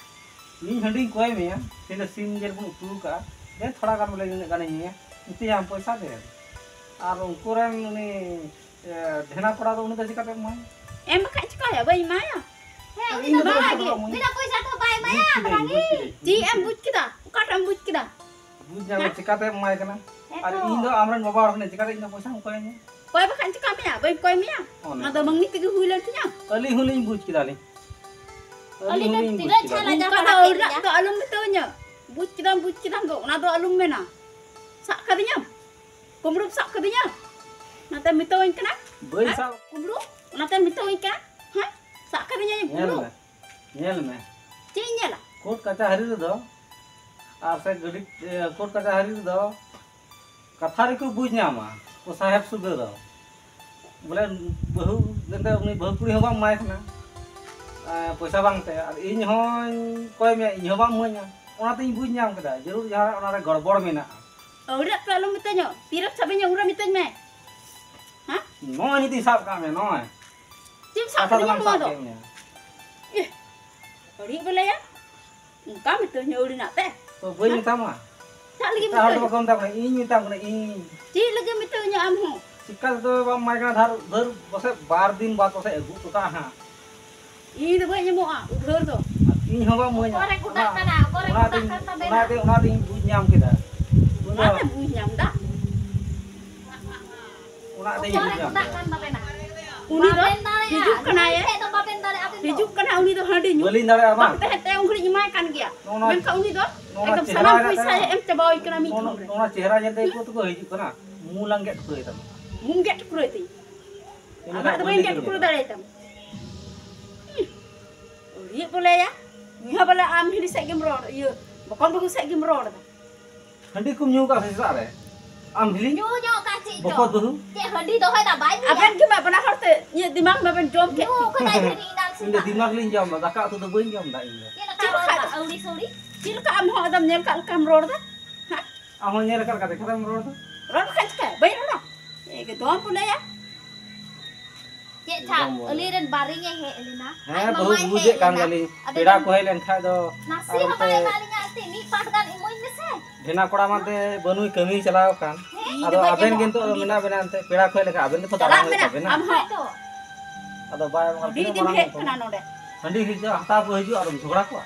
ᱤᱧ ᱦᱟᱺᱰᱤᱧ ᱠᱚᱭ ᱢᱮᱭᱟ, ᱛᱮᱦᱮᱧ ᱫᱚ ᱥᱤᱢ ᱡᱤᱞ ᱵᱚᱱ ᱩᱛᱩ ᱟᱠᱟᱫᱼᱟ, ᱫᱮ ᱛᱷᱚᱲᱟ ᱜᱟᱱ ᱵᱚᱞᱮ ᱱᱤᱱᱟᱹᱜ ᱜᱟᱱᱤᱧ ᱧᱩᱭᱟ, ᱢᱮᱛᱟᱭᱟᱢ ᱯᱚᱭᱥᱟ ᱫᱮ᱾ ᱟᱨ ᱩᱱᱠᱩ ᱨᱮᱱ ᱩᱱᱤ, ᱮ, ᱰᱷᱮᱱᱟ ᱠᱚᱲᱟ ᱫᱚ ᱩᱱᱤ ᱫᱚ ᱪᱤᱠᱟᱹᱛᱮ ᱮᱢᱟᱭᱟ? ᱮᱢ ᱵᱟᱠᱷᱟᱡ ᱪᱤᱠᱟᱹᱭᱟ? ᱵᱟᱹᱧ ᱮᱢᱟᱭᱟ᱾ ᱦᱮᱸ, ᱟᱨ ᱩᱱᱤ ᱤᱧ ᱫᱚ ᱫᱚ ᱵᱟᱝ ᱯᱚᱭᱥᱟ ᱜᱮ᱾ ᱫᱚ ᱵᱟᱹᱧ ᱵᱤᱱᱟᱹ ᱯᱚᱭᱥᱟ ᱛᱮᱦᱚᱸ ᱵᱟᱭ ᱮᱢᱟᱭᱟ, ᱵᱩᱡᱽ ᱠᱤᱫᱟᱹᱧ, ᱦᱟᱨᱟᱱᱤ᱾ ᱵᱩᱡᱽ ᱠᱤᱫᱟᱹᱧ, ᱪᱮᱫ ᱵᱩᱡᱽ ᱮᱢ ᱠᱤᱫᱟᱹᱧ᱾ ᱵᱩᱡᱽ ᱠᱤᱫᱟ? ᱚᱠᱟᱴᱟᱜ ᱮᱢ ᱵᱩᱡᱽ ᱠᱤᱫᱟ? ᱵᱩᱡᱽ ᱧᱟᱢ ᱦᱮᱸ ᱛᱚ᱾ ᱪᱤᱠᱟᱹᱛᱮ ᱮᱢᱟᱭ ᱠᱟᱱᱟ? ᱦᱮᱸ ᱟᱨ ᱛᱚ᱾ ᱤᱧ ᱫᱚ ᱟᱢᱨᱮᱱ ᱵᱟᱵᱟ ᱦᱚᱲ ᱠᱟᱹᱱᱟᱹᱧ, ᱪᱤᱠᱟᱹᱛᱮ ᱤᱧ ᱫᱚ ᱯᱚᱭᱥᱟᱢ ᱠᱚᱭ ᱧᱟ? ᱠᱚᱭ ᱵᱟᱠᱷᱟᱡ ᱪᱤᱠᱟᱹ ᱢᱮᱭᱟ? ᱵᱟᱹᱧ ᱠᱚᱭ ᱢᱮᱭᱟ᱾ ᱚᱱᱮ᱾ ᱚᱱᱟ ᱫᱚ ᱢᱟᱹᱝᱜᱤ ᱛᱮᱜᱮ ᱦᱩᱭ ᱞᱮᱱ ᱛᱤᱧᱟ᱾ ᱟᱹᱞᱤᱧ ᱦᱚᱸᱞᱤᱧ ᱵᱩᱡᱽ ᱠᱮᱫᱟ ᱞᱤᱧ᱾ ᱟᱹᱞᱤᱧ ᱟᱹᱞᱤᱧ ᱫᱚ ᱦᱚᱸᱞᱤᱧ ᱵᱩᱡᱽ ᱛᱤᱱᱟᱹᱜ ᱠᱮᱫᱟ᱾ ᱡᱷᱟᱞᱟ ᱚᱱᱠᱟ ᱡᱷᱟᱯᱲᱟ ᱫᱚ ᱠᱮᱫ ᱟᱹᱣᱲᱟᱜ ᱞᱤᱧᱟ᱾ ᱫᱚ ᱟᱞᱚᱢ ᱢᱮᱛᱟᱣᱟᱹᱧᱟ᱾ ᱵᱩᱡᱽ ᱠᱮᱫᱟᱢ, ᱵᱩᱡᱽ ᱠᱮᱫᱟᱢ ᱫᱚ, ᱚᱱᱟ ᱫᱚ ᱟᱞᱚᱢ ᱢᱮᱱᱟ᱾ ᱥᱟᱵ ᱠᱟᱫᱤᱧᱟᱢ? ᱠᱩᱢᱵᱽᱲᱩᱢ ᱥᱟᱵ ᱠᱟᱫᱤᱧᱟ? ᱚᱱᱟᱛᱮᱢ ᱢᱮᱛᱟᱣᱟᱹᱧ ᱠᱟᱱᱟ? ᱵᱟᱹᱧ ᱦᱮᱸ? ᱥᱟᱵ ᱠᱩᱢᱵᱽᱲᱩ? ᱚᱱᱟᱛᱮᱢ ᱢᱮᱛᱟᱣᱟᱹᱧ ᱠᱟᱱᱟ? ᱦᱮᱸ? ᱥᱟᱵ ᱠᱟᱫᱤᱧᱟᱭ ᱧᱮᱞ ᱠᱩᱢᱵᱽᱲᱩ? ᱢᱮ, ᱧᱮᱞ ᱢᱮ᱾ ᱪᱮᱫ ᱤᱧ ᱧᱮᱞᱟ? ᱠᱳᱨᱴ ᱠᱟᱪᱟᱦᱟᱹᱨᱤ ᱨᱮᱫᱚ ᱟᱨ ᱥᱮ ᱜᱟᱹᱰᱤ, ᱮ, ᱠᱳᱨᱴ ᱠᱟᱪᱟᱦᱟᱹᱨᱤ ᱨᱮᱫᱚ ᱠᱟᱛᱷᱟ ᱨᱮᱠᱚ ᱵᱩᱡᱽ ᱧᱟᱢᱟ ᱠᱚ ᱥᱟᱦᱮᱵᱽ ᱥᱩᱫᱷᱟᱹ ᱫᱚ᱾ ᱵᱚᱞᱮ, ᱵᱟᱹᱦᱩ ᱮᱱᱛᱮ ᱩᱱᱤ ᱵᱟᱹᱦᱩ ᱠᱩᱲᱤ ᱦᱚᱸ ᱵᱟᱢ ᱮᱢᱟᱭ ᱠᱟᱱᱟ, ᱮ, ᱯᱚᱭᱥᱟ ᱵᱟᱝ ᱛᱮ, ᱟᱨ ᱤᱧ ᱦᱚᱸᱧ ᱠᱚᱭ ᱢᱮᱭᱟ, ᱤᱧ ᱦᱚᱸ ᱵᱟᱢ ᱤᱢᱟᱹᱧᱟ᱾ ᱚᱱᱟᱛᱤᱧ ᱵᱩᱡᱽ ᱧᱟᱢ ᱠᱮᱫᱟ ᱡᱟᱹᱨᱩᱲ ᱡᱟᱦᱟᱱᱟᱜ ᱚᱱᱟᱨᱮ ᱜᱚᱲᱵᱚᱲ ᱢᱮᱱᱟᱜᱼᱟ᱾ ᱟᱹᱣᱲᱤᱭᱟᱜ ᱯᱮ ᱟᱞᱚᱢ ᱢᱮᱛᱟᱹᱧᱟ, ᱛᱤᱨᱮᱢ ᱥᱟᱵᱤᱧᱟ ᱩᱱᱨᱮ ᱢᱤᱛᱟᱹᱧ ᱢᱮ᱾ ᱦᱮᱸ? ᱱᱚᱜᱼᱚᱭ ᱱᱤᱛᱤᱧ ᱥᱟᱵ ᱠᱟᱜ ᱢᱮ, ᱱᱚᱜᱼᱚᱭ᱾ ᱪᱮᱫ ᱮᱢ ᱥᱟᱵ ᱠᱟᱛᱷᱟ ᱫᱚ ᱠᱮᱫᱤᱧᱟ ᱵᱟᱢ ᱱᱚᱣᱟ ᱥᱟᱵ ᱫᱚ? ᱠᱮᱫ ᱢᱮᱭᱟ᱾ ᱤᱦ, ᱟᱹᱰᱤ ᱵᱚᱞᱮᱭᱟ᱾ ᱚᱱᱠᱟ ᱢᱮᱛᱟᱹᱧᱟ ᱟᱹᱣᱲᱤ ᱱᱟᱜ ᱛᱮ᱾ ᱛᱚ ᱵᱟᱹᱧ ᱦᱮᱸ? ᱢᱮᱛᱟᱢᱟ᱾ ᱪᱟᱜ ᱞᱟᱹᱜᱤᱫ ᱮᱴᱟᱜ ᱦᱚᱲ ᱫᱚ ᱢᱮᱛᱟᱹᱧᱟ? ᱵᱟᱠᱚ ᱢᱮᱛᱟ ᱠᱚ ᱠᱟᱱᱟ, ᱤᱧ ᱢᱮᱛᱟᱢ ᱠᱟᱱᱟ, ᱤᱧ᱾ ᱪᱮᱫ ᱞᱟᱹᱜᱤᱫ ᱢᱮᱛᱟᱹᱧᱟ ᱟᱢ ᱦᱚᱸ? ᱪᱤᱠᱟ ᱛᱮᱫᱚ ᱵᱟᱢ ᱮᱢᱟᱭ ᱠᱟᱱᱟ ᱫᱷᱟᱨ ᱩᱫᱷᱟᱹᱨ? ᱯᱟᱥᱮᱡ ᱵᱟᱨ ᱫᱤᱱ ᱵᱟᱫ ᱯᱟᱥᱮᱡ ᱟᱹᱜᱩ ᱦᱚᱴᱚ ᱠᱟᱜᱼᱟ ᱦᱟᱸᱜ᱾ ᱤᱧ ᱫᱚ ᱵᱟᱹᱧ ᱮᱢᱚᱜᱼᱟ ᱩᱫᱷᱟᱹᱨ ᱫᱚ᱾ ᱤᱧ ᱦᱚᱸ ᱵᱟᱢ ᱤᱢᱟᱹᱧᱟ᱾ ᱚᱠᱟᱨᱮ ᱠᱚᱰᱟᱜ ᱚᱱᱟ, ᱠᱟᱱᱟ? ᱚᱠᱟᱨᱮ ᱚᱱᱟ ᱠᱚᱰᱟᱜ ᱛᱮᱧ, ᱠᱟᱱ ᱛᱟᱵᱮᱱᱟ? ᱚᱱᱟ ᱛᱮ, ᱚᱱᱟ ᱛᱮᱧ ᱵᱩᱡᱽ ᱧᱟᱢ ᱠᱮᱫᱟ᱾ ᱵᱩᱡᱽ ᱚᱱᱟᱛᱮ ᱫᱟᱢ? ᱵᱩᱡᱽ ᱧᱟᱢ ᱫᱟ᱾ ᱚᱱᱟ ᱛᱮᱧ ᱚᱠᱟᱨᱮ ᱵᱩᱡᱽ ᱧᱟᱢ ᱠᱚᱰᱟᱜ ᱠᱮᱫᱟ᱾ ᱠᱟᱱ ᱛᱟᱵᱮᱱᱟ? ᱩᱱᱤ ᱫᱚ ᱵᱟᱵᱮᱱ ᱫᱟᱲᱮᱭᱟᱜᱼᱟ᱾ ᱦᱤᱡᱩᱜ ᱠᱟᱱᱟᱭ᱾ ᱩᱱᱤ ᱴᱷᱮᱡ ᱫᱚ ᱵᱟᱵᱮᱱ ᱫᱟᱲᱮᱭᱟᱜᱼᱟ ᱟᱵᱮᱱ ᱫᱚ᱾ ᱦᱤᱡᱩᱜ ᱠᱟᱱᱟ ᱩᱱᱤ ᱫᱚ ᱦᱟᱺᱰᱤ ᱧᱩ᱾ ᱵᱟᱹᱞᱤᱧ ᱫᱟᱲᱮᱭᱟᱜᱼᱟ ᱵᱟᱝ ᱵᱟᱝ? ᱛᱟᱦᱮᱸ ᱛᱮ ᱩᱱ ᱜᱷᱟᱹᱲᱤᱡ ᱮᱢᱟᱭ ᱠᱟᱱ ᱜᱮᱭᱟ᱾ ᱱᱚᱜᱼᱚ ᱱᱚᱣᱟ, ᱢᱮᱱᱠᱷᱟᱱ ᱩᱱᱤ ᱫᱚ ᱱᱚᱜᱼᱚ ᱱᱚᱣᱟ ᱮᱠᱫᱚᱢ ᱪᱮᱦᱨᱟ ᱥᱟᱱᱟᱢ ᱨᱮᱱᱟᱜ ᱯᱚᱭᱥᱟᱭ ᱠᱟᱱᱟ᱾ ᱮᱢ ᱪᱟᱵᱟᱣᱟᱹᱧ ᱠᱟᱱᱟ ᱢᱤᱫ ᱱᱚᱜᱼᱚ ᱫᱷᱚᱢ ᱨᱮ᱾ ᱱᱚᱣᱟ ᱪᱮᱦᱨᱟ ᱧᱮᱞ ᱛᱮ ᱦᱮᱸ? ᱩᱱᱠᱩ ᱫᱚᱠᱚ ᱦᱤᱡᱩᱜ ᱠᱟᱱᱟ᱾ ᱢᱩ ᱞᱟᱝ ᱜᱮᱫ ᱴᱷᱩᱠᱟᱹᱭ ᱛᱟᱢᱟ᱾ ᱢᱩᱢ ᱜᱮᱫ ᱴᱷᱩᱠᱨᱟᱹᱭ ᱛᱤᱧ᱾ ᱤᱱᱟᱹ ᱟᱢᱟᱜ ᱠᱷᱟᱡ ᱫᱚ ᱵᱟᱹᱧ ᱵᱟᱹᱧ ᱜᱮᱫ ᱞᱟᱹᱭ ᱴᱷᱩᱠᱨᱟᱹ ᱠᱮᱫᱟ᱾ ᱫᱟᱲᱮᱭᱟᱛᱟᱢᱟ᱾ ᱦᱩᱸ᱾ ᱟᱹᱰᱤ ᱵᱚᱞᱮᱭᱟ᱾ ᱱᱩᱭ ᱦᱚᱸ ᱵᱚᱞᱮ ᱟᱢ ᱦᱤᱞᱤ ᱥᱮᱫ ᱜᱮᱢ ᱨᱚᱲ, ᱤᱭᱟᱹ, ᱵᱚᱠᱚᱞ ᱵᱟᱹᱦᱩ ᱥᱮᱫ ᱜᱮᱢ ᱨᱚᱲ ᱮᱫᱟ᱾ ᱦᱟᱺᱰᱤ ᱠᱚᱢ ᱧᱩ ᱠᱟᱜ ᱥᱮ ᱥᱮᱛᱟᱜ ᱨᱮ? ᱟᱢ ᱦᱤᱞᱤ? ᱧᱩ ᱧᱚᱜ ᱠᱟᱜ ᱪᱮᱫ ᱵᱚᱠᱚᱞ ᱪᱚ? ᱵᱟᱹᱦᱩ? ᱪᱮᱫ ᱦᱟᱺᱰᱤ ᱫᱚᱦᱚᱭ ᱫᱟ, ᱵᱟᱭ ᱧᱩᱭᱟ? ᱟᱵᱮᱱ ᱜᱮ ᱢᱟ ᱵᱟᱱᱟ ᱦᱚᱲ ᱛᱮ ᱤᱭᱟᱹ ᱫᱤᱢᱟᱜᱽ ᱢᱟᱵᱮᱱ ᱡᱚᱢ ᱠᱮᱫ ᱧᱩ ᱛᱤᱧ᱾ ᱠᱟᱫᱟᱭ ᱦᱟᱺᱰᱤ ᱮᱱᱟᱝ ᱤᱧ ᱫᱚ ᱥᱮᱛᱟᱜ᱾ ᱫᱤᱢᱟᱜᱽ ᱞᱤᱧ ᱡᱚᱢ ᱫᱟ, ᱫᱟᱠᱟ ᱩᱛᱩ ᱫᱚ ᱵᱟᱹᱧ ᱡᱚᱢ ᱫᱟ ᱤᱧ ᱫᱚ᱾ ᱪᱮᱫ ᱞᱮᱠᱟ ᱪᱮᱫ ᱨᱚᱲ ᱞᱮᱠᱟ? ᱫᱟ, ᱟᱹᱣᱲᱤ ᱥᱟᱹᱣᱲᱤ? ᱪᱮᱫ ᱞᱮᱠᱟ ᱟᱢ ᱦᱚᱸ ᱟᱫᱚᱢ ᱧᱮᱞ ᱠᱟᱜ ᱞᱮᱠᱟᱢ ᱨᱚᱲ ᱫᱟ? ᱦᱮᱸ? ᱟᱢ ᱦᱚᱸ ᱧᱮᱞ ᱟᱠᱟᱫ ᱞᱮᱠᱟ ᱫᱮᱠᱷᱟ ᱛᱮᱢ ᱨᱚᱲ ᱫᱟ? ᱨᱚᱲ ᱠᱷᱟᱱ ᱪᱤᱠᱟᱹ? ᱵᱟᱹᱧ ᱨᱚᱲᱟ? ᱮᱠᱫᱚᱢ ᱠᱚ ᱞᱟᱹᱭᱟ᱾ ᱪᱮᱫ ᱪᱷᱟ? ᱮᱠᱫᱚᱢ ᱵᱚᱞᱮ᱾ ᱟᱹᱞᱤᱧ ᱨᱮᱱ ᱵᱟᱨᱮᱧ ᱦᱮᱡ ᱞᱮᱱᱟ᱾ ᱦᱮᱸ, ᱟᱡ ᱵᱟᱹᱦᱩ ᱢᱟᱢᱟᱭ ᱦᱮᱡ ᱵᱩᱡᱮᱫ ᱠᱟᱱ ᱞᱮᱱᱟ᱾ ᱜᱮᱭᱟᱞᱤᱧ᱾ ᱟᱫᱚ ᱯᱮᱲᱟ ᱤᱧ ᱠᱚ ᱦᱮᱡ ᱞᱮᱱ ᱠᱷᱟᱡ ᱫᱚ ᱱᱟᱥᱮ ᱟᱨ ᱦᱚᱸ ᱚᱱᱛᱮ ᱵᱟᱭ ᱮᱢᱟᱜ ᱞᱤᱧᱟ ᱮᱱᱛᱮ, ᱢᱤᱫ ᱯᱟᱴ ᱜᱟᱱ ᱤᱢᱟᱹᱧ ᱢᱮᱥᱮ᱾ ᱰᱷᱮᱱᱟ ᱠᱚᱲᱟ ᱢᱟ ᱛᱮ ᱵᱟᱹᱱᱩᱭ ᱠᱟᱹᱢᱤᱭ ᱪᱟᱞᱟᱣ ᱟᱠᱟᱱ᱾ ᱦᱮᱸ? ᱤᱧ ᱟᱫᱚ ᱫᱚ ᱵᱟᱹᱧ ᱟᱵᱮᱱ ᱮᱢᱚᱜᱼᱟ᱾ ᱠᱤᱱᱛᱩ ᱩᱱᱤ ᱢᱮᱱᱟᱜ ᱵᱮᱱᱟ ᱮᱱᱛᱮ, ᱯᱮᱲᱟ ᱠᱚ ᱦᱮᱡ ᱞᱮᱱᱠᱷᱟᱱ ᱟᱵᱮᱱ ᱜᱮᱛᱚ ᱪᱟᱞᱟᱜ ᱫᱟᱨᱟᱢ ᱦᱩᱭᱩᱜ ᱢᱮᱱᱟ, ᱛᱟᱵᱮᱱᱟ᱾ ᱟᱢ ᱦᱚᱸ᱾ ᱦᱮᱸ ᱛᱚ᱾ ᱟᱫᱚ ᱵᱟᱭ ᱮᱢᱚᱜᱼᱟ, ᱟᱹᱰᱤ ᱛᱤᱱᱟᱹᱜ ᱫᱤᱱ ᱢᱟᱨᱟᱝ ᱦᱮᱡ ᱦᱚᱯᱚᱱ? ᱠᱟᱱᱟ ᱱᱚᱰᱮ᱾ ᱦᱟᱺᱰᱤ ᱦᱤᱡᱩᱜ, ᱦᱟᱛᱟᱣ ᱠᱚ ᱦᱤᱡᱩᱜ, ᱟᱫᱚᱢ ᱡᱷᱚᱜᱽᱲᱟ ᱠᱚᱣᱟ᱾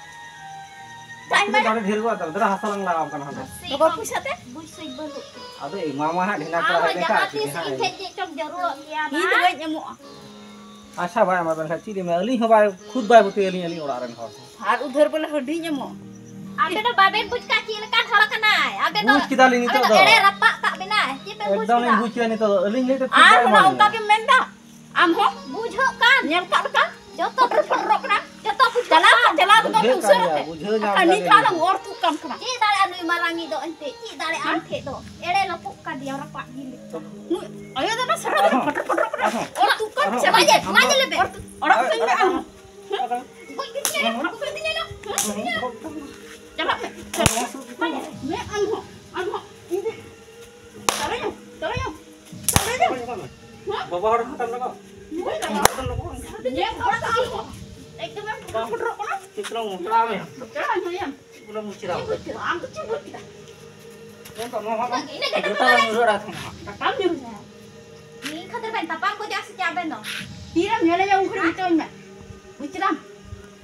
ᱪᱟᱭ ᱢᱮ᱾ ᱛᱤᱱᱟᱹᱜ ᱜᱟᱱ ᱰᱷᱮᱨ ᱠᱚᱜᱼᱟ, ᱛᱟᱦᱞᱮ ᱫᱮᱞᱟ ᱦᱟᱥᱟ ᱞᱟᱝ ᱞᱟᱜᱟᱣ ᱠᱟᱱᱟ ᱦᱟᱸᱰᱮ᱾ ᱵᱟᱠᱚ ᱯᱚᱭᱥᱟ ᱛᱮ? ᱵᱩᱡᱽ ᱥᱩᱡᱽ ᱵᱟᱹᱱᱩᱜ ᱛᱮ᱾ ᱟᱫᱚ ᱮᱢᱟᱢᱟ ᱦᱟᱸᱜ, ᱰᱷᱮᱨ ᱟᱢ ᱠᱚᱲᱟ ᱦᱚᱸ ᱦᱮᱡ ᱞᱮᱱᱠᱷᱟᱱ ᱡᱟᱦᱟᱸ ᱛᱤᱥ ᱪᱤᱠᱟᱹ ᱤᱧ ᱦᱟᱸᱜ ᱴᱷᱮᱡ ᱪᱮᱫ ᱪᱚᱢ ᱡᱟᱹᱨᱩᱲᱚᱜ ᱜᱮᱭᱟ ᱤᱧ ᱫᱚ ᱱᱟᱦᱟᱜ᱾ ᱵᱟᱹᱧ ᱮᱢᱚᱜᱼᱟ᱾ ᱟᱪᱪᱷᱟ, ᱵᱟᱭ ᱮᱢᱟ ᱵᱮᱱ ᱠᱷᱟᱡ ᱪᱮᱫ ᱮᱢ ᱢᱮᱱᱟ? ᱟᱹᱞᱤᱧ ᱦᱚᱸ ᱵᱟᱭ, ᱠᱷᱩᱫ ᱵᱟᱭ ᱵᱩᱴᱟᱹᱭᱟᱞᱤᱧ ᱟᱹᱞᱤᱧ ᱚᱲᱟᱜ ᱨᱮᱱ ᱦᱚᱲ ᱦᱚᱸ᱾ ᱟᱨ ᱩᱫᱷᱟᱹᱨ ᱵᱚᱞᱮ ᱦᱟᱺᱰᱤᱧ ᱮᱢᱚᱜ? ᱟᱵᱮᱱ ᱫᱚ ᱵᱟᱵᱮᱱ ᱵᱩᱡᱽ ᱠᱟᱜ ᱪᱮᱫ ᱞᱮᱠᱟᱱ ᱦᱚᱲ ᱠᱟᱱᱟᱭ᱾ ᱟᱵᱮᱱ ᱫᱚ, ᱵᱩᱡᱽ ᱠᱮᱫᱟᱞᱤᱧ ᱱᱤᱛᱚᱜ ᱟᱵᱮᱱ ᱫᱚ ᱫᱚ᱾ ᱮᱲᱮ ᱨᱟᱯᱟᱜ ᱠᱟᱜ ᱵᱮᱱᱟᱭ᱾ ᱪᱮᱫ ᱵᱮᱱ ᱵᱩᱡᱽ ᱮᱠᱫᱚᱢ ᱞᱤᱧ ᱠᱮᱫᱟ? ᱵᱩᱡᱽ ᱠᱮᱫᱟ ᱱᱤᱛᱚᱜ ᱫᱚ᱾ ᱟᱹᱞᱤᱧ ᱞᱟᱹᱭ ᱛᱮ ᱴᱷᱤᱠ ᱟᱨ ᱵᱟᱭ ᱦᱚᱸ ᱮᱢᱟᱞᱤᱧᱟ᱾ ᱚᱱᱠᱟ ᱜᱮᱢ ᱢᱮᱱᱫᱟ? ᱟᱢ ᱦᱚᱸ? ᱵᱩᱡᱷᱟᱹᱜ ᱠᱟᱱ᱾ ᱧᱮᱞ ᱠᱟᱜ ᱞᱮᱠᱟ? ᱡᱚᱛᱚ ᱯᱚᱴᱚᱨ ᱵᱩᱡᱷᱟᱹᱜ ᱯᱚᱴᱚᱨᱚᱜ ᱠᱟᱱᱟ᱾ ᱠᱟᱱᱟ᱾ ᱡᱚᱛᱚ ᱵᱩᱡᱷᱟᱹᱜ ᱪᱟᱞᱟᱣ ᱠᱟᱱ᱾ ᱪᱟᱞᱟᱣ ᱵᱩᱡᱷᱟᱹᱜ ᱠᱟᱱ ᱜᱮᱭᱟ, ᱵᱩᱡᱷᱟᱹᱣ ᱧᱟᱢ ᱟᱨ ᱱᱤᱛ ᱫᱟᱞᱤᱧ᱾ ᱟᱞᱚᱢ ᱚᱨ ᱛᱩᱫ ᱠᱟᱢ ᱠᱟᱱᱟ᱾ ᱪᱮᱫ ᱫᱟᱲᱮᱭᱟᱜᱼᱟ ᱱᱩᱭ ᱢᱟᱨᱟᱝᱤᱡ ᱫᱚ ᱮᱱᱛᱮ? ᱪᱮᱫ ᱫᱟᱲᱮᱭᱟᱜᱼᱟ ᱟᱢ ᱴᱷᱮᱡ ᱫᱚ? ᱮᱲᱮ ᱞᱚᱯᱚᱜ ᱠᱟᱫᱮᱭᱟ, ᱨᱟᱯᱟᱜ ᱜᱤᱞᱤ᱾ ᱱᱩᱭ ᱟᱭᱳ ᱫᱚ ᱚᱱᱟ ᱥᱟᱨᱟ ᱫᱤᱱ ᱯᱚᱴᱚᱨ ᱯᱚᱴᱚᱨ ᱯᱚᱴᱚᱨ᱾ ᱚᱨ ᱛᱩᱫ ᱠᱟᱢ ᱪᱟᱵᱟ ᱧᱮᱞ, ᱢᱟ ᱧᱮᱞ ᱞᱮᱯᱮ᱾ ᱚᱨ ᱛᱩᱫ, ᱚᱲᱟᱜ ᱠᱷᱚᱱ ᱧᱮᱞ ᱟᱢ᱾ ᱦᱚᱸ? ᱜᱚᱡ ᱠᱮᱫᱮᱭᱟ, ᱚᱲᱟᱜ ᱠᱷᱚᱱ ᱧᱮᱞ ᱟᱢ᱾ ᱦᱚᱸ? ᱪᱟᱞᱟᱜ ᱢᱮ, ᱪᱟᱞᱟᱜ ᱢᱮ᱾ ᱢᱟ ᱧᱮᱞ ᱢᱮ, ᱟᱢ ᱦᱚᱸ, ᱟᱢ ᱦᱚᱸ᱾ ᱤᱧ ᱫᱚ ᱪᱟᱞᱟᱜ ᱟᱢ, ᱪᱟᱞᱟᱜ ᱟᱢ, ᱪᱟᱞᱟᱜ ᱟᱢ᱾ ᱦᱮᱸ? ᱵᱟᱵᱟ ᱦᱚᱲ ᱠᱟᱱ ᱞᱟᱜᱟᱣ᱾ ᱵᱟᱹᱧ ᱞᱟᱜᱟᱣ᱾ ᱧᱮᱞ ᱦᱚᱲ ᱫᱚ ᱟᱢ ᱦᱚᱸ᱾ ᱮᱠᱫᱚᱢ ᱮᱢ ᱯᱚᱴᱚᱨ ᱯᱚᱴᱚᱨᱚᱜ ᱠᱟᱱᱟ᱾ ᱪᱤᱛᱨᱚ ᱢᱚᱴᱨᱟ ᱢᱮ᱾ ᱢᱚᱴᱨᱟ ᱢᱮ᱾ ᱪᱮᱫ ᱵᱚᱞᱮ ᱢᱩᱪᱨᱟ? ᱪᱮᱫ ᱵᱩᱡᱽ ᱠᱮᱫᱟ? ᱟᱢ ᱫᱚ ᱪᱮᱫ ᱵᱩᱡᱽ ᱠᱮᱫᱟ? ᱧᱮᱞ ᱛᱟᱢ, ᱱᱚᱣᱟ ᱦᱚᱸ ᱵᱟᱝ᱾ ᱤᱱᱟᱹ ᱠᱟᱛᱮ ᱡᱚᱴᱟ ᱫᱚ ᱵᱟᱝ ᱧᱩᱨᱦᱟᱹᱜᱼᱟ ᱛᱟᱢᱟ᱾ ᱠᱟᱴᱟᱢ ᱧᱩᱨᱦᱩᱭᱟ᱾ ᱤᱧ ᱠᱷᱟᱹᱛᱤᱨ ᱵᱮᱱ ᱛᱟᱯᱟᱢ ᱠᱚ ᱪᱟᱜ ᱥᱮ ᱪᱮᱫ ᱟᱵᱮᱱ ᱫᱚ? ᱛᱤᱨᱮᱢ ᱧᱮᱞᱮᱧᱟ ᱩᱱ ᱜᱷᱟᱹᱲᱤᱡ ᱢᱮᱛᱟᱹᱧ ᱢᱮ᱾ ᱵᱩᱡᱽ ᱠᱮᱫᱟᱢ?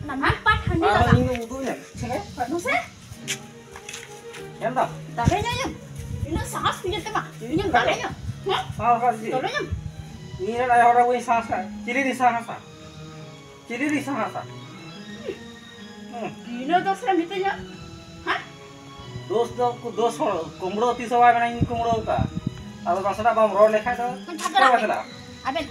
ᱚᱱᱟ ᱢᱤᱫ ᱯᱟᱴ ᱦᱟᱺᱰᱤ ᱟᱨᱦᱚᱸ ᱫᱟᱫᱟ᱾ ᱤᱧ ᱫᱚ ᱩᱫᱩᱜ ᱧᱮᱞ᱾ ᱪᱷᱮ᱾ ᱢᱟᱥᱮ᱾ ᱧᱮᱞ ᱫᱟᱢ? ᱫᱟᱲᱮ ᱧᱟᱭᱟᱢ? ᱤᱱᱟᱹᱜ ᱥᱟᱦᱚᱥ ᱛᱤᱧ ᱛᱮ ᱵᱟᱝ? ᱤᱧᱮᱢ ᱫᱟᱲᱮ ᱧᱟ? ᱦᱮᱸ? ᱥᱟᱦᱚᱥ ᱪᱮᱫ? ᱫᱟᱲᱮ ᱧᱟᱢ? ᱤᱧ ᱨᱮᱱ ᱟᱭᱳ ᱦᱚᱲ ᱵᱟᱹᱧ ᱥᱟᱦᱚᱥᱟ᱾ ᱪᱤᱞᱤ ᱨᱤᱧ ᱥᱟᱦᱚᱥᱟ? ᱪᱤᱞᱤ ᱨᱤᱧ ᱥᱟᱦᱚᱥᱟ? ᱦᱮᱸ᱾ ᱤᱱᱟᱹ ᱫᱚ ᱥᱮ ᱢᱤᱛᱟᱹᱧᱟ? ᱦᱮᱸ? ᱫᱳᱥ ᱫᱚ ᱠᱚ ᱫᱳᱥ ᱦᱚᱲ, ᱠᱩᱢᱵᱽᱲᱳ ᱛᱤᱥ ᱦᱚᱸ ᱵᱟᱭ ᱢᱮᱱᱟ ᱤᱧ ᱠᱩᱢᱵᱽᱲᱳ ᱟᱠᱟᱫᱼᱟ᱾ ᱟᱫᱚ ᱱᱟᱥᱮᱱᱟᱜ ᱵᱟᱢ ᱨᱚᱲ ᱞᱮᱠᱷᱟᱡ ᱫᱚ ᱚᱠᱚᱭ ᱵᱟᱭ ᱪᱟᱞᱟᱜᱼᱟ? ᱟᱵᱮᱱ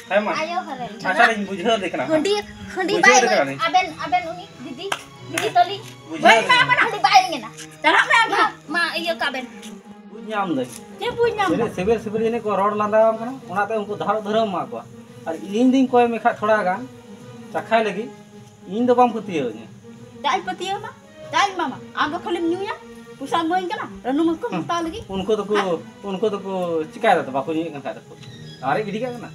ᱦᱮᱸ ᱢᱟ᱾ ᱟᱭᱳ ᱦᱚᱲ ᱨᱮᱱ᱾ ᱟᱪᱪᱷᱟ, ᱞᱤᱧ ᱵᱩᱡᱷᱟᱹᱣ ᱫᱮ ᱠᱟᱱᱟ᱾ ᱦᱟᱺᱰᱤ, ᱦᱟᱺᱰᱤ ᱵᱩᱡᱷᱟᱹᱣ ᱵᱟᱭ ᱫᱮ ᱠᱟᱱᱟ ᱞᱤᱧ᱾ ᱟᱵᱮᱱ, ᱟᱵᱮᱱ ᱩᱱᱤ ᱫᱤᱫᱤ, ᱫᱤᱫᱤ ᱛᱟᱹᱞᱤ᱾ ᱵᱩᱡᱷᱟᱹᱣ ᱵᱟᱭ ᱫᱮ ᱠᱟᱱᱟ᱾ ᱦᱟᱺᱰᱤ ᱵᱟᱭ ᱧᱮᱞᱟ᱾ ᱪᱟᱞᱟᱜ ᱢᱮ ᱟᱢ ᱢᱟ, ᱦᱚᱸ᱾ ᱢᱟ ᱤᱭᱟᱹ ᱠᱟᱜ ᱵᱮᱱ᱾ ᱵᱩᱡᱽ ᱧᱟᱢ ᱫᱟᱹᱧ᱾ ᱪᱮᱫ ᱵᱩᱡᱽ ᱧᱟᱢ ᱫᱟ? ᱥᱤᱵᱤᱞ, ᱥᱤᱵᱤᱞ ᱡᱟᱹᱱᱤᱡ ᱠᱚ ᱨᱚᱲ ᱞᱟᱸᱫᱟᱣᱟᱢ ᱠᱟᱱᱟ, ᱚᱱᱟᱛᱮ ᱩᱱᱠᱩ ᱫᱷᱟᱨᱚ ᱫᱷᱟᱹᱨᱟᱹᱢ ᱮᱢᱟ ᱠᱚᱣᱟ᱾ ᱟᱨ ᱤᱧ ᱫᱩᱧ ᱠᱚᱭ ᱢᱮ ᱠᱷᱟᱡ ᱛᱷᱚᱲᱟ ᱜᱟᱱ ᱪᱟᱠᱷᱟᱭ ᱞᱟᱹᱜᱤᱫ, ᱤᱧ ᱫᱚ ᱵᱟᱢ ᱯᱟᱹᱛᱭᱟᱹᱣᱟᱹᱧᱟ᱾ ᱪᱟᱜ ᱤᱧ ᱯᱟᱹᱛᱭᱟᱹᱣ ᱟᱢᱟ? ᱪᱟᱜ ᱤᱧ ᱮᱢᱟᱢᱟ? ᱟᱢ ᱫᱚ ᱠᱷᱟᱹᱞᱤᱢ ᱧᱩᱭᱟ, ᱯᱚᱭᱥᱟᱢ ᱤᱢᱟᱹᱧ ᱠᱟᱱᱟ, ᱨᱟᱹᱱᱩ ᱢᱟᱹᱠᱚᱢ ᱦᱩᱸ᱾ ᱦᱟᱛᱟᱣ ᱞᱟᱹᱜᱤᱫ᱾ ᱩᱱᱠᱩ ᱫᱚᱠᱚ, ᱦᱮᱸ? ᱩᱱᱠᱩ ᱫᱚᱠᱚ ᱪᱤᱠᱟᱭ ᱫᱟ? ᱵᱟᱠᱚ ᱧᱩᱭᱮᱫ ᱠᱟᱱ ᱠᱷᱟᱡ ᱫᱚᱠᱚ ᱟᱨᱮᱡ ᱜᱤᱰᱤ ᱠᱟᱜ ᱠᱟᱱᱟ᱾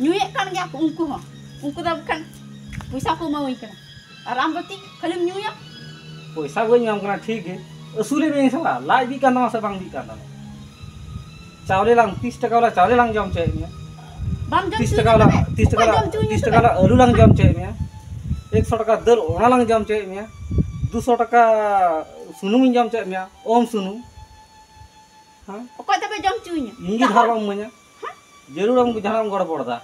ᱧᱩᱭᱮᱫ ᱠᱟᱱ ᱜᱮᱭᱟ ᱠᱚ ᱩᱱᱠᱩ ᱦᱚᱸ᱾ ᱩᱱᱠᱩ ᱫᱚ ᱵᱟᱠᱷᱟᱱ ᱯᱚᱭᱥᱟ ᱠᱚ ᱮᱢᱟᱣᱟᱹᱧ ᱠᱟᱱᱟ᱾ ᱟᱨ ᱟᱢ ᱫᱚ ᱪᱮᱫ ᱠᱷᱟᱹᱞᱤᱢ ᱧᱩᱭᱟ? ᱯᱚᱭᱥᱟ ᱵᱟᱹᱧ ᱮᱢᱟᱢ ᱠᱟᱱᱟ, ᱴᱷᱤᱠ ᱜᱮ᱾ ᱟᱹᱥᱩᱞᱮᱫ ᱢᱮᱭᱟᱹᱧ ᱥᱟᱞᱟ, ᱞᱟᱡ ᱵᱤᱜ ᱠᱟᱱ ᱛᱟᱢᱟ ᱥᱮ ᱵᱟᱝ ᱵᱤᱜ ᱠᱟᱱ ᱛᱟᱢᱟ? ᱪᱟᱣᱞᱮ ᱞᱟᱝ, ᱛᱤᱥ ᱴᱟᱠᱟ ᱵᱟᱞᱟ ᱪᱟᱣᱞᱮ ᱞᱟᱝ ᱡᱚᱢ ᱦᱚᱪᱚᱭᱮᱫ ᱢᱮᱭᱟ᱾ ᱵᱟᱢ ᱡᱚᱢ ᱛᱤᱥ ᱦᱚᱪᱚᱧ ᱴᱟᱠᱟ ᱵᱟᱞᱟ, ᱠᱟᱱᱟ᱾ ᱛᱤᱥ ᱴᱟᱠᱟ ᱚᱠᱚᱭ ᱵᱟᱞᱟ, ᱡᱚᱢ ᱦᱚᱪᱚᱧ ᱛᱤᱥ ᱠᱟᱱᱟ? ᱴᱟᱠᱟ ᱵᱟᱞᱟ ᱟᱹᱞᱩ ᱞᱟᱝ ᱡᱚᱢ ᱦᱚᱪᱚᱭᱮᱫ ᱢᱮᱭᱟ᱾ ᱮᱠᱥᱚ ᱴᱟᱠᱟ ᱫᱟᱹᱞ ᱚᱱᱟ ᱞᱟᱝ ᱡᱚᱢ ᱦᱚᱪᱚᱭᱮᱫ ᱢᱮᱭᱟ᱾ ᱫᱩᱥᱚ ᱴᱟᱠᱟ ᱥᱩᱱᱩᱢᱤᱧ ᱡᱚᱢ ᱦᱚᱪᱚᱭᱮᱫ ᱢᱮᱭᱟ, ᱚᱢ ᱥᱩᱱᱩᱢ᱾ ᱦᱮᱸ? ᱚᱠᱚᱭ ᱛᱚᱵᱮ ᱡᱚᱢ ᱦᱚᱪᱚᱧᱟ? ᱤᱧ ᱜᱮ ᱫᱷᱟᱨ ᱵᱟᱢ ᱤᱢᱟᱹᱧᱟ᱾ ᱦᱮᱸ? ᱡᱟᱹᱨᱩᱲ ᱟᱢ ᱡᱟᱦᱟᱱᱟᱜ ᱮᱢ ᱜᱚᱲᱵᱚᱲ ᱫᱟ᱾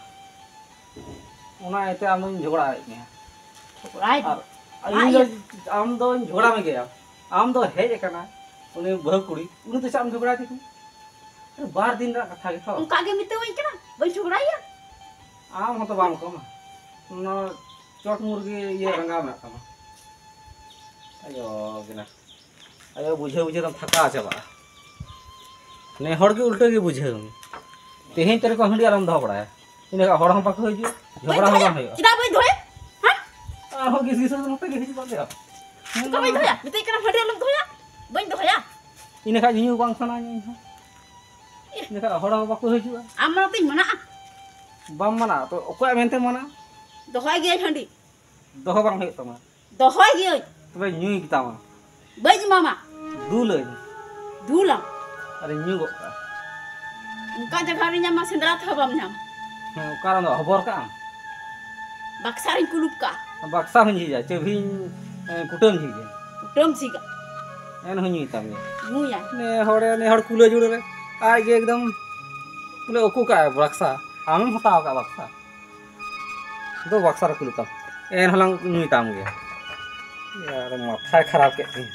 ᱚᱱᱟ ᱤᱭᱟᱹᱛᱮ ᱟᱢ ᱫᱚᱧ ᱡᱷᱚᱜᱽᱲᱟᱭᱮᱫ ᱢᱮᱭᱟ᱾ ᱡᱷᱚᱜᱽᱲᱟᱭᱮᱫ ᱟᱨ ᱢᱮᱭᱟ? ᱤᱧ ᱫᱚ ᱟᱡ ᱟᱢ ᱫᱚᱧ ᱡᱷᱚᱜᱽᱲᱟ ᱢᱮᱜᱮᱭᱟ᱾ ᱟᱢ ᱫᱚ ᱦᱮᱡ ᱟᱠᱟᱱᱟ ᱩᱱᱤ ᱵᱟᱹᱦᱩ ᱠᱩᱲᱤ, ᱩᱱᱤ ᱫᱚ ᱪᱮᱫ ᱮᱢ ᱡᱷᱚᱜᱽᱲᱟᱭ ᱛᱟᱹᱠᱤᱱ? ᱵᱟᱨ ᱫᱤᱱ ᱨᱮᱱᱟᱜ ᱠᱟᱛᱷᱟ ᱜᱮᱛᱚ᱾ ᱚᱱᱠᱟ ᱜᱮ ᱢᱮᱛᱟᱹᱣᱟᱹᱧ ᱠᱟᱱᱟ, ᱵᱟᱹᱧ ᱡᱷᱚᱜᱽᱲᱟᱭᱟ᱾ ᱟᱢ ᱦᱚᱸᱛᱚ ᱵᱟᱢ ᱠᱚᱢᱟ, ᱚᱱᱟ ᱪᱚᱴ ᱢᱩᱨᱜᱤ ᱤᱭᱟᱹ ᱨᱟᱸᱜᱟᱣ ᱢᱮᱱᱟᱜ ᱛᱟᱢᱟ᱾ ᱟᱭᱳ ᱜᱮᱱᱟ᱾ ᱟᱭᱳ, ᱵᱩᱡᱷᱟᱹᱣ ᱵᱩᱡᱷᱟᱹᱣ ᱛᱮᱢ ᱛᱷᱟᱠᱟ ᱪᱟᱵᱟᱜᱼᱟ᱾ ᱱᱮ ᱦᱚᱲ ᱜᱮ ᱩᱞᱴᱟᱹ ᱜᱮ ᱵᱩᱡᱷᱟᱹᱣ᱾ ᱛᱮᱦᱮᱧ ᱛᱟᱹᱨᱤᱠᱷ ᱦᱟᱺᱰᱤ ᱟᱞᱚᱢ ᱫᱚᱦᱚ ᱵᱟᱲᱟᱭᱟ᱾ ᱤᱱᱟᱹ ᱠᱷᱟᱱ ᱦᱚᱲ ᱦᱚᱸ ᱵᱟᱠᱚ ᱦᱤᱡᱩᱜᱼᱟ, ᱡᱷᱚᱜᱽᱲᱟ ᱦᱚᱸ ᱵᱟᱝ ᱦᱩᱭᱩᱜᱼᱟ᱾ ᱪᱮᱫᱟᱜ ᱵᱟᱹᱧ ᱫᱚᱦᱚᱭᱟ? ᱦᱮᱸ? ᱟᱨᱦᱚᱸ ᱜᱤᱥ ᱜᱤᱥ ᱱᱚᱛᱮ ᱜᱮ ᱦᱤᱡᱩᱜ ᱠᱟᱱ ᱛᱟᱭᱟ᱾ ᱪᱮᱫᱟᱜ ᱵᱟᱹᱧ ᱫᱚᱦᱚᱭᱟ? ᱢᱮᱛᱟᱹᱧ ᱠᱟᱱᱟ ᱦᱟᱺᱰᱤ ᱟᱞᱚᱢ ᱫᱚᱦᱚᱭᱟ᱾ ᱵᱟᱹᱧ ᱫᱚᱦᱚᱭᱟ᱾ ᱤᱱᱟᱹ ᱠᱷᱟᱱ ᱧᱩ ᱵᱟᱝ ᱥᱟᱱᱟᱧᱟ ᱤᱧ ᱦᱚᱸ᱾ ᱤᱱᱟᱹ ᱠᱷᱟᱱ ᱦᱚᱲ ᱦᱚᱸ ᱵᱟᱠᱚ ᱦᱤᱡᱩᱜᱼᱟ᱾ ᱟᱢ ᱢᱟᱱᱟᱛᱮᱧ ᱢᱟᱱᱟᱜᱼᱟ? ᱵᱟᱢ ᱢᱟᱱᱟᱜᱼᱟ ᱛᱚ ᱚᱠᱚᱭᱟᱜ ᱢᱮᱱᱛᱮ ᱢᱟᱱᱟ? ᱫᱚᱦᱚᱭ ᱜᱤᱭᱟᱹᱧ ᱦᱟᱺᱰᱤ᱾ ᱫᱚᱦᱚ ᱵᱟᱝ ᱦᱩᱭᱩᱜ ᱛᱟᱢᱟ᱾ ᱫᱚᱦᱚᱭ ᱜᱤᱭᱟᱹᱧ᱾ ᱛᱚᱵᱮ ᱧᱩᱭ ᱜᱮᱛᱟᱢᱟ᱾ ᱵᱟᱹᱧ ᱮᱢᱟᱢᱟ᱾ ᱫᱩᱞᱟᱹᱧ᱾ ᱫᱩᱞᱟᱢ᱾ ᱟᱨᱤᱧ ᱧᱩ ᱜᱚᱫ ᱠᱟᱜᱼᱟ᱾ ᱚᱱᱠᱟ ᱡᱟᱭᱜᱟ ᱨᱮ ᱧᱟᱢᱟ, ᱥᱮᱸᱫᱽᱨᱟ ᱛᱮᱦᱚᱸ ᱵᱟᱢ ᱧᱟᱢᱟ᱾ ᱦᱮᱸ, ᱚᱠᱟᱨᱮ ᱫᱚ ᱦᱚᱵᱚᱨ ᱠᱟᱜᱼᱟᱢ? ᱵᱟᱠᱥᱟ ᱨᱤᱧ ᱠᱩᱞᱩᱯ ᱠᱟᱜᱼᱟ᱾ ᱵᱟᱠᱥᱟ ᱦᱚᱸᱧ ᱡᱷᱤᱡᱟ, ᱪᱟᱹᱵᱷᱤᱧ, ᱮ, ᱠᱩᱴᱟᱹᱢ ᱡᱷᱤᱡᱟ᱾ ᱠᱩᱴᱟᱹᱢ ᱡᱷᱤᱡᱟ᱾ ᱮᱱᱦᱚᱸ ᱧᱩᱭ ᱛᱟᱢ ᱜᱮᱭᱟ᱾ ᱧᱩᱭᱟ᱾ ᱱᱮ ᱦᱚᱲ, ᱱᱮ ᱦᱚᱲ ᱠᱩᱞᱟᱹ ᱡᱩᱲᱟᱹ ᱨᱮ ᱟᱡ ᱜᱮ ᱮᱠᱫᱚᱢ ᱵᱚᱞᱮ ᱩᱠᱩ ᱠᱟᱜᱼᱟᱭ ᱵᱟᱠᱥᱟ᱾ ᱟᱢᱮᱢ ᱦᱟᱛᱟᱣ ᱠᱟᱜᱼᱟ ᱵᱟᱠᱥᱟ᱾ ᱫᱚ ᱵᱟᱠᱥᱟ ᱨᱮ ᱠᱩᱞ ᱠᱟᱢ᱾ ᱮᱱᱦᱚᱸᱞᱟᱝ ᱧᱩᱭ ᱛᱟᱢ ᱜᱮᱭᱟ᱾ ᱟᱨ ᱢᱟᱛᱷᱟᱭ ᱠᱷᱟᱨᱟᱯ ᱠᱮᱫ ᱛᱤᱧᱟ᱾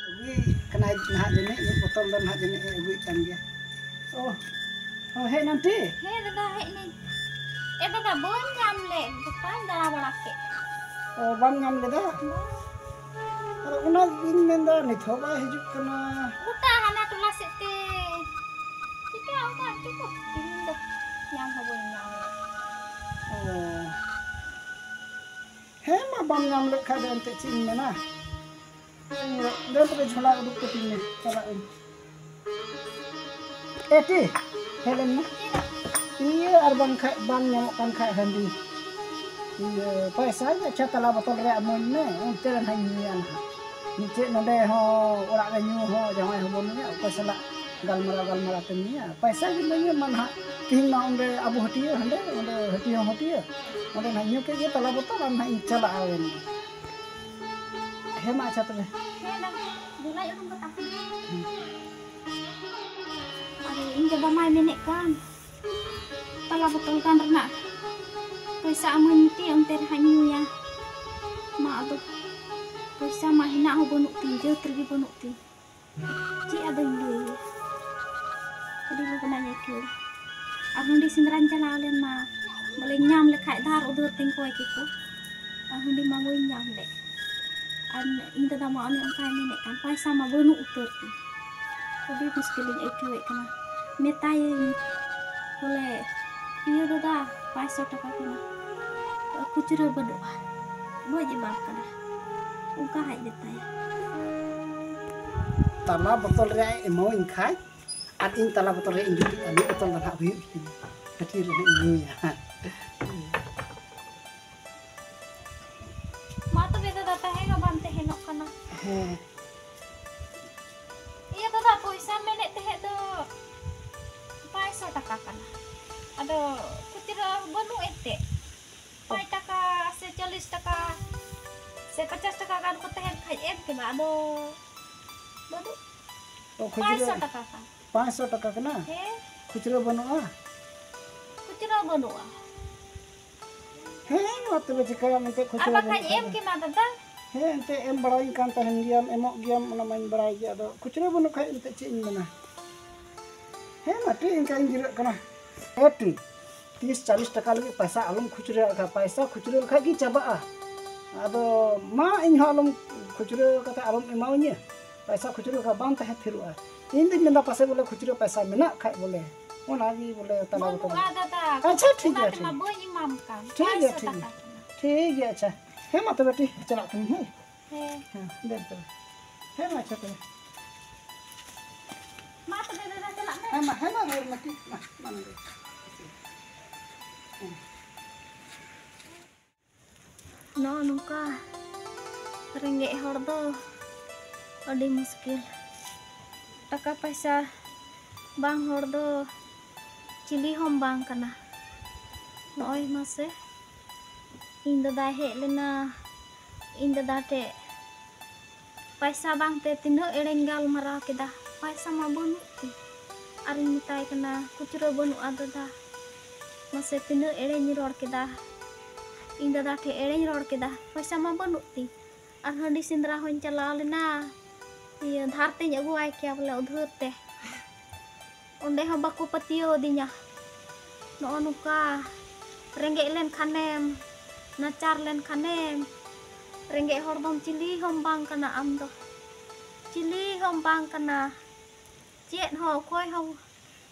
ᱟᱹᱜᱩᱭ ᱠᱟᱱᱟᱭ ᱱᱟᱦᱟᱜ ᱡᱟᱹᱱᱤᱡ, ᱢᱤᱫ ᱵᱳᱛᱚᱞ ᱫᱚ ᱱᱟᱦᱟᱜ ᱡᱟᱹᱱᱤᱡ ᱮ ᱟᱹᱜᱩᱭᱮᱫ ᱠᱟᱱ ᱜᱮᱭᱟ᱾ ᱚ, ᱚ, ᱦᱮᱡ ᱮᱱᱟᱢ ᱴᱤ? ᱦᱮᱸ ᱫᱟᱫᱟ, ᱦᱮᱡ ᱮᱱᱟᱹᱧ᱾ ᱮ ᱫᱟᱫᱟ, ᱵᱟᱹᱧ ᱧᱟᱢ ᱞᱮᱫ, ᱜᱚᱴᱟᱧ ᱫᱟᱬᱟ ᱵᱟᱲᱟ ᱠᱮᱫ᱾ ᱚ, ᱵᱟᱢ ᱧᱟᱢ ᱞᱮᱫᱟ? ᱵᱟᱝ᱾ ᱟᱨ ᱚᱱᱟ ᱜᱤᱧ ᱢᱮᱱᱫᱟ, ᱱᱤᱛ ᱦᱚᱸ ᱵᱟᱭ ᱦᱤᱡᱩᱜ ᱠᱟᱱᱟ᱾ ᱜᱚᱴᱟ ᱦᱟᱱᱟ ᱴᱚᱞᱟ ᱥᱮᱫ ᱛᱮ᱾ ᱪᱤᱠᱟ ᱚᱱᱠᱟ ᱪᱚᱠᱚ ᱛᱮᱦᱮᱧ ᱫᱚ ᱧᱟᱢ ᱦᱚᱸ ᱵᱟᱹᱧ ᱧᱟᱢ ᱞᱮᱫ᱾ ᱚ᱾ ᱦᱮᱸ ᱢᱟ, ᱵᱟᱢ ᱧᱟᱢ ᱞᱮᱫ ᱠᱷᱟᱡ ᱫᱚ ᱮᱱᱛᱮᱫ ᱪᱮᱫ ᱤᱧ ᱢᱮᱱᱟ᱾ ᱤᱭᱟᱹ, ᱫᱮᱱ ᱛᱚᱵᱮ ᱡᱷᱚᱞᱟ ᱩᱰᱩᱠ ᱠᱟᱹᱛᱤᱧ ᱢᱮ, ᱪᱟᱞᱟᱜ ᱟᱹᱧ᱾ ᱮ ᱴᱤ, ᱦᱮᱡ ᱞᱮᱱ ᱢᱮ᱾ ᱤᱭᱟᱹ, ᱟᱨ ᱵᱟᱝᱠᱷᱟᱡ ᱵᱟᱝ ᱧᱟᱢᱚᱜ ᱠᱟᱱ ᱠᱷᱟᱡ ᱦᱟᱺᱰᱤ, ᱤᱭᱟᱹ, ᱯᱚᱭᱥᱟ ᱜᱮ ᱟᱪᱪᱷᱟ, ᱛᱟᱞᱟ ᱵᱚᱛᱚᱞ ᱨᱮ ᱮᱢᱟᱹᱧ ᱢᱮ, ᱚᱱᱛᱮ ᱨᱮ ᱱᱟᱦᱟᱜ ᱤᱧ ᱧᱩᱭᱟ ᱱᱟᱦᱟᱜ᱾ ᱢᱤᱫᱴᱮᱡ ᱱᱚᱰᱮ ᱦᱚᱸ ᱚᱲᱟᱜ ᱨᱮ ᱧᱩ ᱦᱚᱸ ᱡᱟᱶᱟᱭ ᱦᱚᱸ ᱵᱟᱹᱱᱩᱭᱟ, ᱚᱠᱚᱭ ᱥᱟᱞᱟᱜ ᱜᱟᱞᱢᱟᱨᱟᱣ, ᱜᱟᱞᱢᱟᱨᱟᱣ ᱛᱮᱢ ᱧᱩᱭᱟ? ᱯᱚᱭᱥᱟ ᱜᱮ ᱵᱟᱹᱧ ᱮᱢᱟ ᱱᱟᱦᱟᱜ᱾ ᱛᱤᱦᱤᱧ ᱢᱟ ᱚᱸᱰᱮ ᱟᱵᱚ ᱦᱟᱹᱴᱤᱭᱟᱹ, ᱦᱟᱸᱰᱮ, ᱚᱸᱰᱮ ᱦᱟᱹᱴᱤᱭᱟᱹ ᱦᱚᱸ ᱦᱟᱹᱴᱤᱭᱟᱹ, ᱚᱸᱰᱮ ᱱᱟᱦᱟᱜ ᱧᱩ ᱠᱮᱫ ᱜᱮ ᱛᱟᱞᱟ ᱵᱚᱛᱚᱞ, ᱟᱨ ᱱᱟᱦᱟᱜ ᱤᱧ ᱪᱟᱞᱟᱜᱼᱟ ᱮᱱ ᱜᱮ᱾ ᱦᱮᱸ ᱢᱟ, ᱟᱪᱪᱷᱟ ᱛᱚᱵᱮ᱾ ᱦᱮᱸ, ᱫᱟ, ᱫᱩᱞᱟᱹᱭ ᱩᱰᱩᱝ ᱠᱟᱛᱟ ᱠᱚ᱾ ᱟᱨ ᱤᱧ ᱫᱟᱫᱟ ᱢᱟᱭ ᱢᱮᱱᱮᱫ ᱠᱟᱱ, ᱛᱟᱞᱟ ᱵᱚᱛᱚᱞ ᱜᱟᱱ ᱨᱮᱱᱟᱜ ᱯᱚᱭᱥᱟ ᱮᱢᱟᱹᱧ ᱢᱮᱛᱮ, ᱚᱱᱛᱮ ᱨᱮ ᱦᱟᱸᱜ ᱧᱩᱭᱟ᱾ ᱢᱟ ᱟᱫᱚ, ᱯᱚᱭᱥᱟ ᱢᱟ ᱦᱮᱱᱟᱜ ᱦᱚᱸ ᱵᱟᱹᱱᱩᱜ ᱛᱤᱧ, ᱡᱟᱹᱛ ᱨᱮᱜᱮ ᱵᱟᱹᱱᱩᱜ ᱛᱤᱧ᱾ ᱪᱮᱫ ᱟᱫᱚᱧ ᱞᱟᱹᱭᱟ? ᱟᱹᱰᱤ ᱵᱷᱟᱵᱽᱱᱟᱧ ᱟᱹᱭᱠᱟᱹᱣ ᱮᱫᱟ᱾ ᱟᱨ ᱦᱟᱺᱰᱤ ᱥᱮᱸᱫᱽᱨᱟᱧ ᱪᱟᱞᱟᱣ ᱞᱮᱱ ᱢᱟ, ᱵᱚᱞᱮᱧ ᱧᱟᱢ ᱞᱮᱠᱷᱟᱡ ᱫᱷᱟᱨ ᱩᱫᱷᱟᱹᱨ ᱛᱮᱧ ᱠᱚᱭ ᱠᱮᱠᱚ᱾ ᱟᱨ ᱦᱟᱺᱰᱤ ᱢᱟ ᱵᱟᱹᱧ ᱧᱟᱢ ᱞᱮᱫ᱾ ᱟᱨ ᱤᱧ ᱫᱟᱫᱟ ᱢᱟ ᱚᱱᱮ ᱚᱱᱠᱟᱭ ᱢᱮᱱᱮᱫ ᱠᱟᱱ, ᱯᱟᱭᱥᱟ ᱢᱟ ᱵᱟᱹᱱᱩᱜ ᱩᱛᱟᱹᱨ ᱛᱤᱧ᱾ ᱟᱹᱰᱤ ᱢᱩᱥᱠᱤᱞᱤᱧ ᱟᱹᱭᱠᱟᱹᱣᱮᱫ ᱠᱟᱱᱟ᱾ ᱢᱮᱛᱟᱭᱟᱹᱧ ᱵᱚᱞᱮ, "ᱤᱭᱟᱹ ᱫᱟᱫᱟ, ᱯᱟᱸᱪᱥᱚ ᱴᱟᱠᱟ ᱠᱟᱱᱟ, ᱠᱷᱩᱪᱨᱟᱹ ᱵᱟᱹᱱᱩᱜᱼᱟ, ᱵᱟᱹᱧ ᱮᱢᱟᱢ ᱠᱟᱱᱟ", ᱚᱱᱠᱟ ᱦᱟᱸᱜ ᱢᱮᱛᱟᱭᱟ᱾ ᱛᱟᱞᱟ ᱵᱚᱛᱚᱞ ᱨᱮᱭᱟᱜ ᱮ ᱮᱢᱟᱣᱟᱹᱧ ᱠᱷᱟᱡ, ᱟᱨ ᱤᱧ ᱛᱟᱞᱟ ᱵᱚᱛᱚᱞ ᱨᱮᱭᱟᱜ ᱤᱧ ᱡᱩᱴᱤᱡᱼᱟ, ᱢᱤᱫ ᱵᱚᱛᱚᱞ ᱫᱚ ᱱᱟᱦᱟᱜ ᱦᱩᱭᱩᱜ ᱛᱤᱧᱟ, ᱦᱟᱹᱴᱤᱧ ᱨᱮ ᱱᱟᱦᱟᱜ ᱤᱧ ᱧᱩᱭᱟ᱾ ᱢᱟ ᱛᱚᱵᱮ ᱫᱟᱫᱟ, ᱛᱟᱦᱮᱸ ᱦᱚᱸ ᱵᱟᱢ ᱛᱟᱦᱮᱱᱚᱜ ᱠᱟᱱᱟ᱾ ᱦᱮᱸ᱾ ᱤᱭᱟᱹ ᱫᱟᱫᱟ, ᱯᱚᱭᱥᱟᱢ ᱢᱮᱱᱮᱫ ᱛᱟᱦᱮᱸᱫ ᱫᱚ ᱯᱟᱸᱪᱥᱚ ᱴᱟᱠᱟ ᱠᱟᱱᱟ, ᱟᱫᱚ ᱠᱷᱩᱪᱨᱟᱹ ᱵᱟᱹᱱᱩᱜ ᱮᱱᱛᱮ᱾ ᱯᱟᱸᱪ ᱴᱟᱠᱟ ᱥᱮ ᱪᱚᱞᱞᱤᱥ ᱴᱟᱠᱟ ᱥᱮ ᱯᱚᱪᱟᱥ ᱴᱟᱠᱟ ᱜᱟᱱ ᱠᱚ ᱛᱟᱦᱮᱱ ᱠᱷᱟᱡ ᱮᱢ ᱠᱮᱢᱟ, ᱟᱫᱚ ᱵᱟᱹᱱᱩᱜ᱾ ᱚ, ᱠᱷᱩᱪᱨᱟᱹ ᱯᱟᱸᱪᱥᱚ ᱴᱟᱠᱟ ᱠᱟᱱᱟ᱾ ᱯᱟᱸᱪᱥᱚ ᱴᱟᱠᱟ ᱠᱟᱱᱟ? ᱦᱮᱸ᱾ ᱠᱷᱩᱪᱨᱟᱹ ᱵᱟᱹᱱᱩᱜᱼᱟ? ᱠᱷᱩᱪᱨᱟᱹ ᱵᱟᱹᱱᱩᱜᱼᱟ᱾ ᱦᱮᱸ, ᱢᱟ ᱛᱚᱵᱮ ᱪᱤᱠᱟᱹᱭᱟᱢ ᱮᱱᱛᱮ, ᱟᱨ ᱠᱷᱩᱪᱨᱟᱹ ᱵᱟᱠᱷᱟᱡ ᱵᱟᱹᱱᱩᱜ ᱮᱢ ᱠᱷᱟᱡ ᱫᱚ᱾ ᱠᱮᱢᱟ ᱫᱟᱫᱟ᱾ ᱦᱮᱸ, ᱮᱱᱛᱮ ᱮᱢ ᱵᱟᱲᱟᱣᱟᱹᱧ ᱠᱟᱱ ᱛᱟᱦᱮᱱ ᱜᱮᱭᱟᱢ, ᱮᱢᱚᱜ ᱜᱮᱭᱟᱢ, ᱚᱱᱟ ᱢᱟᱧ ᱵᱟᱲᱟᱭ ᱜᱮ᱾ ᱟᱫᱚ ᱠᱷᱩᱪᱨᱟᱹ ᱵᱟᱹᱱᱩᱜ ᱠᱷᱟᱡ ᱮᱱᱛᱮ ᱪᱮᱫ ᱤᱧ ᱢᱮᱱᱟ? ᱦᱮᱸ, ᱢᱟ ᱴᱷᱤᱠ, ᱤᱱᱠᱟᱹᱧ ᱡᱤᱨᱟᱹᱜ ᱠᱟᱱᱟ᱾ ᱦᱮᱸ, ᱴᱷᱤᱠ᱾ ᱛᱤᱥ ᱪᱟᱞᱤᱥ ᱴᱟᱠᱟ ᱞᱟᱹᱜᱤᱫ ᱯᱟᱭᱥᱟ ᱟᱞᱚᱢ ᱠᱷᱩᱪᱨᱟᱹ ᱟᱠᱟᱫ, ᱯᱟᱭᱥᱟ ᱠᱷᱩᱪᱨᱟᱹ ᱞᱮᱠᱷᱟᱡ ᱜᱮ ᱪᱟᱵᱟᱜᱼᱟ᱾ ᱟᱫᱚ ᱢᱟ, ᱤᱧ ᱦᱚᱸ ᱟᱞᱚᱢ ᱠᱷᱩᱪᱨᱟᱹ ᱠᱟᱛᱮ ᱟᱞᱚᱢ ᱮᱢᱟᱣᱟᱹᱧᱟᱹ, ᱯᱟᱭᱥᱟ ᱠᱷᱩᱪᱨᱟᱹ ᱞᱮᱠᱷᱟᱡ ᱵᱟᱝ ᱛᱟᱦᱮᱸ ᱛᱷᱤᱨᱚᱜᱼᱟ᱾ ᱤᱧ ᱫᱩᱧ ᱢᱮᱱᱫᱟ ᱯᱟᱥᱮᱡ ᱵᱚᱞᱮ ᱠᱷᱩᱪᱨᱟᱹ ᱯᱟᱭᱥᱟ ᱢᱮᱱᱟᱜ ᱠᱷᱟᱡ ᱵᱚᱞᱮ, ᱚᱱᱟ ᱜᱮ ᱵᱚᱞᱮ ᱛᱟᱞᱟ ᱵᱟᱹᱱᱩᱜᱼᱟ ᱵᱚᱛᱚᱞ᱾ ᱫᱟᱫᱟ, ᱟᱪᱪᱷᱟ, ᱴᱷᱤᱠ ᱚᱱᱟ ᱜᱮᱭᱟ, ᱛᱮᱢᱟ ᱴᱷᱤᱠ᱾ ᱵᱟᱹᱧ ᱮᱢᱟᱢ ᱠᱟᱱ, ᱴᱷᱤᱠ ᱜᱮᱭᱟ, ᱯᱟᱸᱪᱥᱚ ᱴᱷᱤᱠ ᱴᱟᱠᱟ ᱜᱮᱭᱟ᱾ ᱠᱟᱱᱟ᱾ ᱴᱷᱤᱠ ᱜᱮᱭᱟ, ᱟᱪᱪᱷᱟ᱾ ᱦᱮᱸ, ᱢᱟ ᱛᱚᱵᱮ ᱴᱷᱤᱠ, ᱪᱟᱞᱟᱜ ᱠᱟᱹᱱᱟᱹᱧ, ᱦᱳᱭ᱾ ᱦᱮᱸ᱾ ᱦᱮᱸ, ᱫᱮᱱ ᱛᱚᱵᱮ᱾ ᱦᱮᱸ, ᱢᱟ, ᱟᱪᱪᱷᱟ ᱛᱚᱵᱮ᱾ ᱢᱟ ᱛᱚᱵᱮ ᱫᱟᱫᱟ, ᱪᱟᱞᱟᱜ ᱢᱮ᱾ ᱦᱮᱸ, ᱢᱟ, ᱦᱮᱸ, ᱢᱟ, ᱨᱩᱣᱟᱹᱲ ᱢᱮ, ᱴᱷᱤᱠ, ᱢᱟ, ᱢᱟ, ᱱᱚᱰᱮ᱾ ᱦᱮᱸ᱾ ᱱᱚᱜᱼᱚ ᱱᱚᱝᱠᱟ ᱨᱮᱸᱜᱮᱡ ᱦᱚᱲ ᱫᱚ ᱟᱹᱰᱤ ᱢᱩᱥᱠᱤᱞ᱾ ᱴᱟᱠᱟ ᱯᱟᱭᱥᱟ ᱵᱟᱝ ᱦᱚᱲ ᱫᱚ ᱪᱤᱞᱤ ᱦᱚᱸᱢ ᱵᱟᱝ ᱠᱟᱱᱟ᱾ ᱱᱚᱜᱼᱚᱭ ᱢᱟᱥᱮ, ᱤᱧ ᱫᱟᱫᱟᱭ ᱦᱮᱡ ᱞᱮᱱᱟ, ᱤᱧ ᱫᱟᱫᱟ ᱴᱷᱮᱡ ᱯᱟᱭᱥᱟ ᱵᱟᱝᱛᱮ ᱛᱤᱱᱟᱹᱜ ᱮᱲᱮᱧ ᱜᱟᱞᱢᱟᱨᱟᱣ ᱠᱮᱫᱟ, ᱯᱟᱭᱥᱟ ᱢᱟ ᱵᱟᱹᱱᱩᱜ ᱛᱤᱧ᱾ ᱟᱨᱤᱧ ᱢᱮᱛᱟᱭ ᱠᱟᱱᱟ, "ᱠᱷᱩᱪᱨᱟᱹ ᱵᱟᱹᱱᱩᱜᱼᱟ ᱫᱟᱫᱟ, ᱢᱟᱥᱮ ᱛᱤᱱᱟᱹᱜ ᱮᱲᱮᱧ ᱨᱚᱲ ᱠᱮᱫᱟ, ᱤᱧ ᱫᱟᱫᱟ ᱴᱷᱮᱡ ᱮᱲᱮᱧ ᱨᱚᱲ ᱠᱮᱫᱟ, ᱯᱟᱭᱥᱟ ᱢᱟ ᱵᱟᱹᱱᱩᱜ ᱛᱤᱧ᱾ ᱟᱨ ᱦᱟᱺᱰᱤ ᱥᱮᱸᱫᱽᱨᱟ ᱦᱚᱸᱧ ᱪᱟᱞᱟᱣ ᱞᱮᱱᱟ, ᱤᱭᱟᱹ, ᱫᱷᱟᱨ ᱛᱮᱧ ᱟᱹᱜᱩᱣᱟᱭ ᱠᱮᱭᱟ ᱵᱚᱞᱮ ᱩᱫᱷᱟᱹᱨ ᱛᱮ, ᱚᱸᱰᱮ ᱦᱚᱸ ᱵᱟᱠᱚ ᱯᱟᱹᱛᱭᱟᱹᱣ ᱟᱹᱫᱤᱧᱟ᱾" ᱱᱚᱜᱼᱚ ᱱᱚᱝᱠᱟ ᱨᱮᱸᱜᱮᱡ ᱞᱮᱱᱠᱷᱟᱱᱮᱢ, ᱱᱟᱪᱟᱨ ᱞᱮᱱᱠᱷᱟᱱᱮᱢ, ᱨᱮᱸᱜᱮᱡ ᱦᱚᱲ ᱫᱚᱢ ᱪᱤᱞᱤ ᱦᱚᱸᱢ ᱵᱟᱝ ᱠᱟᱱᱟ ᱟᱢ ᱫᱚ᱾ ᱪᱤᱞᱤ ᱦᱚᱸᱢ ᱵᱟᱝ ᱠᱟᱱᱟ᱾ ᱪᱮᱫ ᱦᱚᱸ ᱚᱠᱚᱭ ᱦᱚᱸ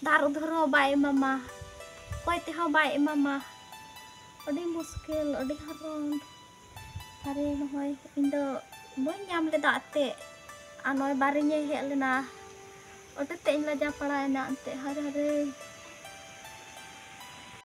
ᱫᱷᱟᱨ ᱩᱫᱷᱟᱹᱨ ᱦᱚᱸ ᱵᱟᱭ ᱮᱢᱟᱢᱟ᱾ ᱚᱠᱚᱭ ᱛᱮᱦᱚᱸ ᱵᱟᱭ ᱮᱢᱟᱢᱟ᱾ ᱟᱹᱰᱤ ᱢᱩᱥᱠᱤᱞ, ᱟᱹᱰᱤ ᱦᱟᱨᱚᱱ᱾ ᱟᱨᱮ ᱱᱚᱜᱼᱚᱭ ᱤᱧ ᱫᱚ ᱵᱟᱹᱧ ᱧᱟᱢ ᱞᱮᱫᱟ ᱮᱱᱛᱮᱫ᱾ ᱟᱨ ᱱᱚᱜᱼᱚᱭ ᱵᱟᱨᱮᱧ ᱦᱮᱡ ᱞᱮᱱᱟ᱾ ᱟᱹᱰᱤ ᱛᱮᱫ ᱤᱧ ᱞᱟᱡᱟ ᱯᱟᱲᱟᱭᱮᱱᱟ ᱮᱱᱛᱮᱫ᱾ ᱦᱟᱨᱮ ᱦᱟᱨᱮ᱾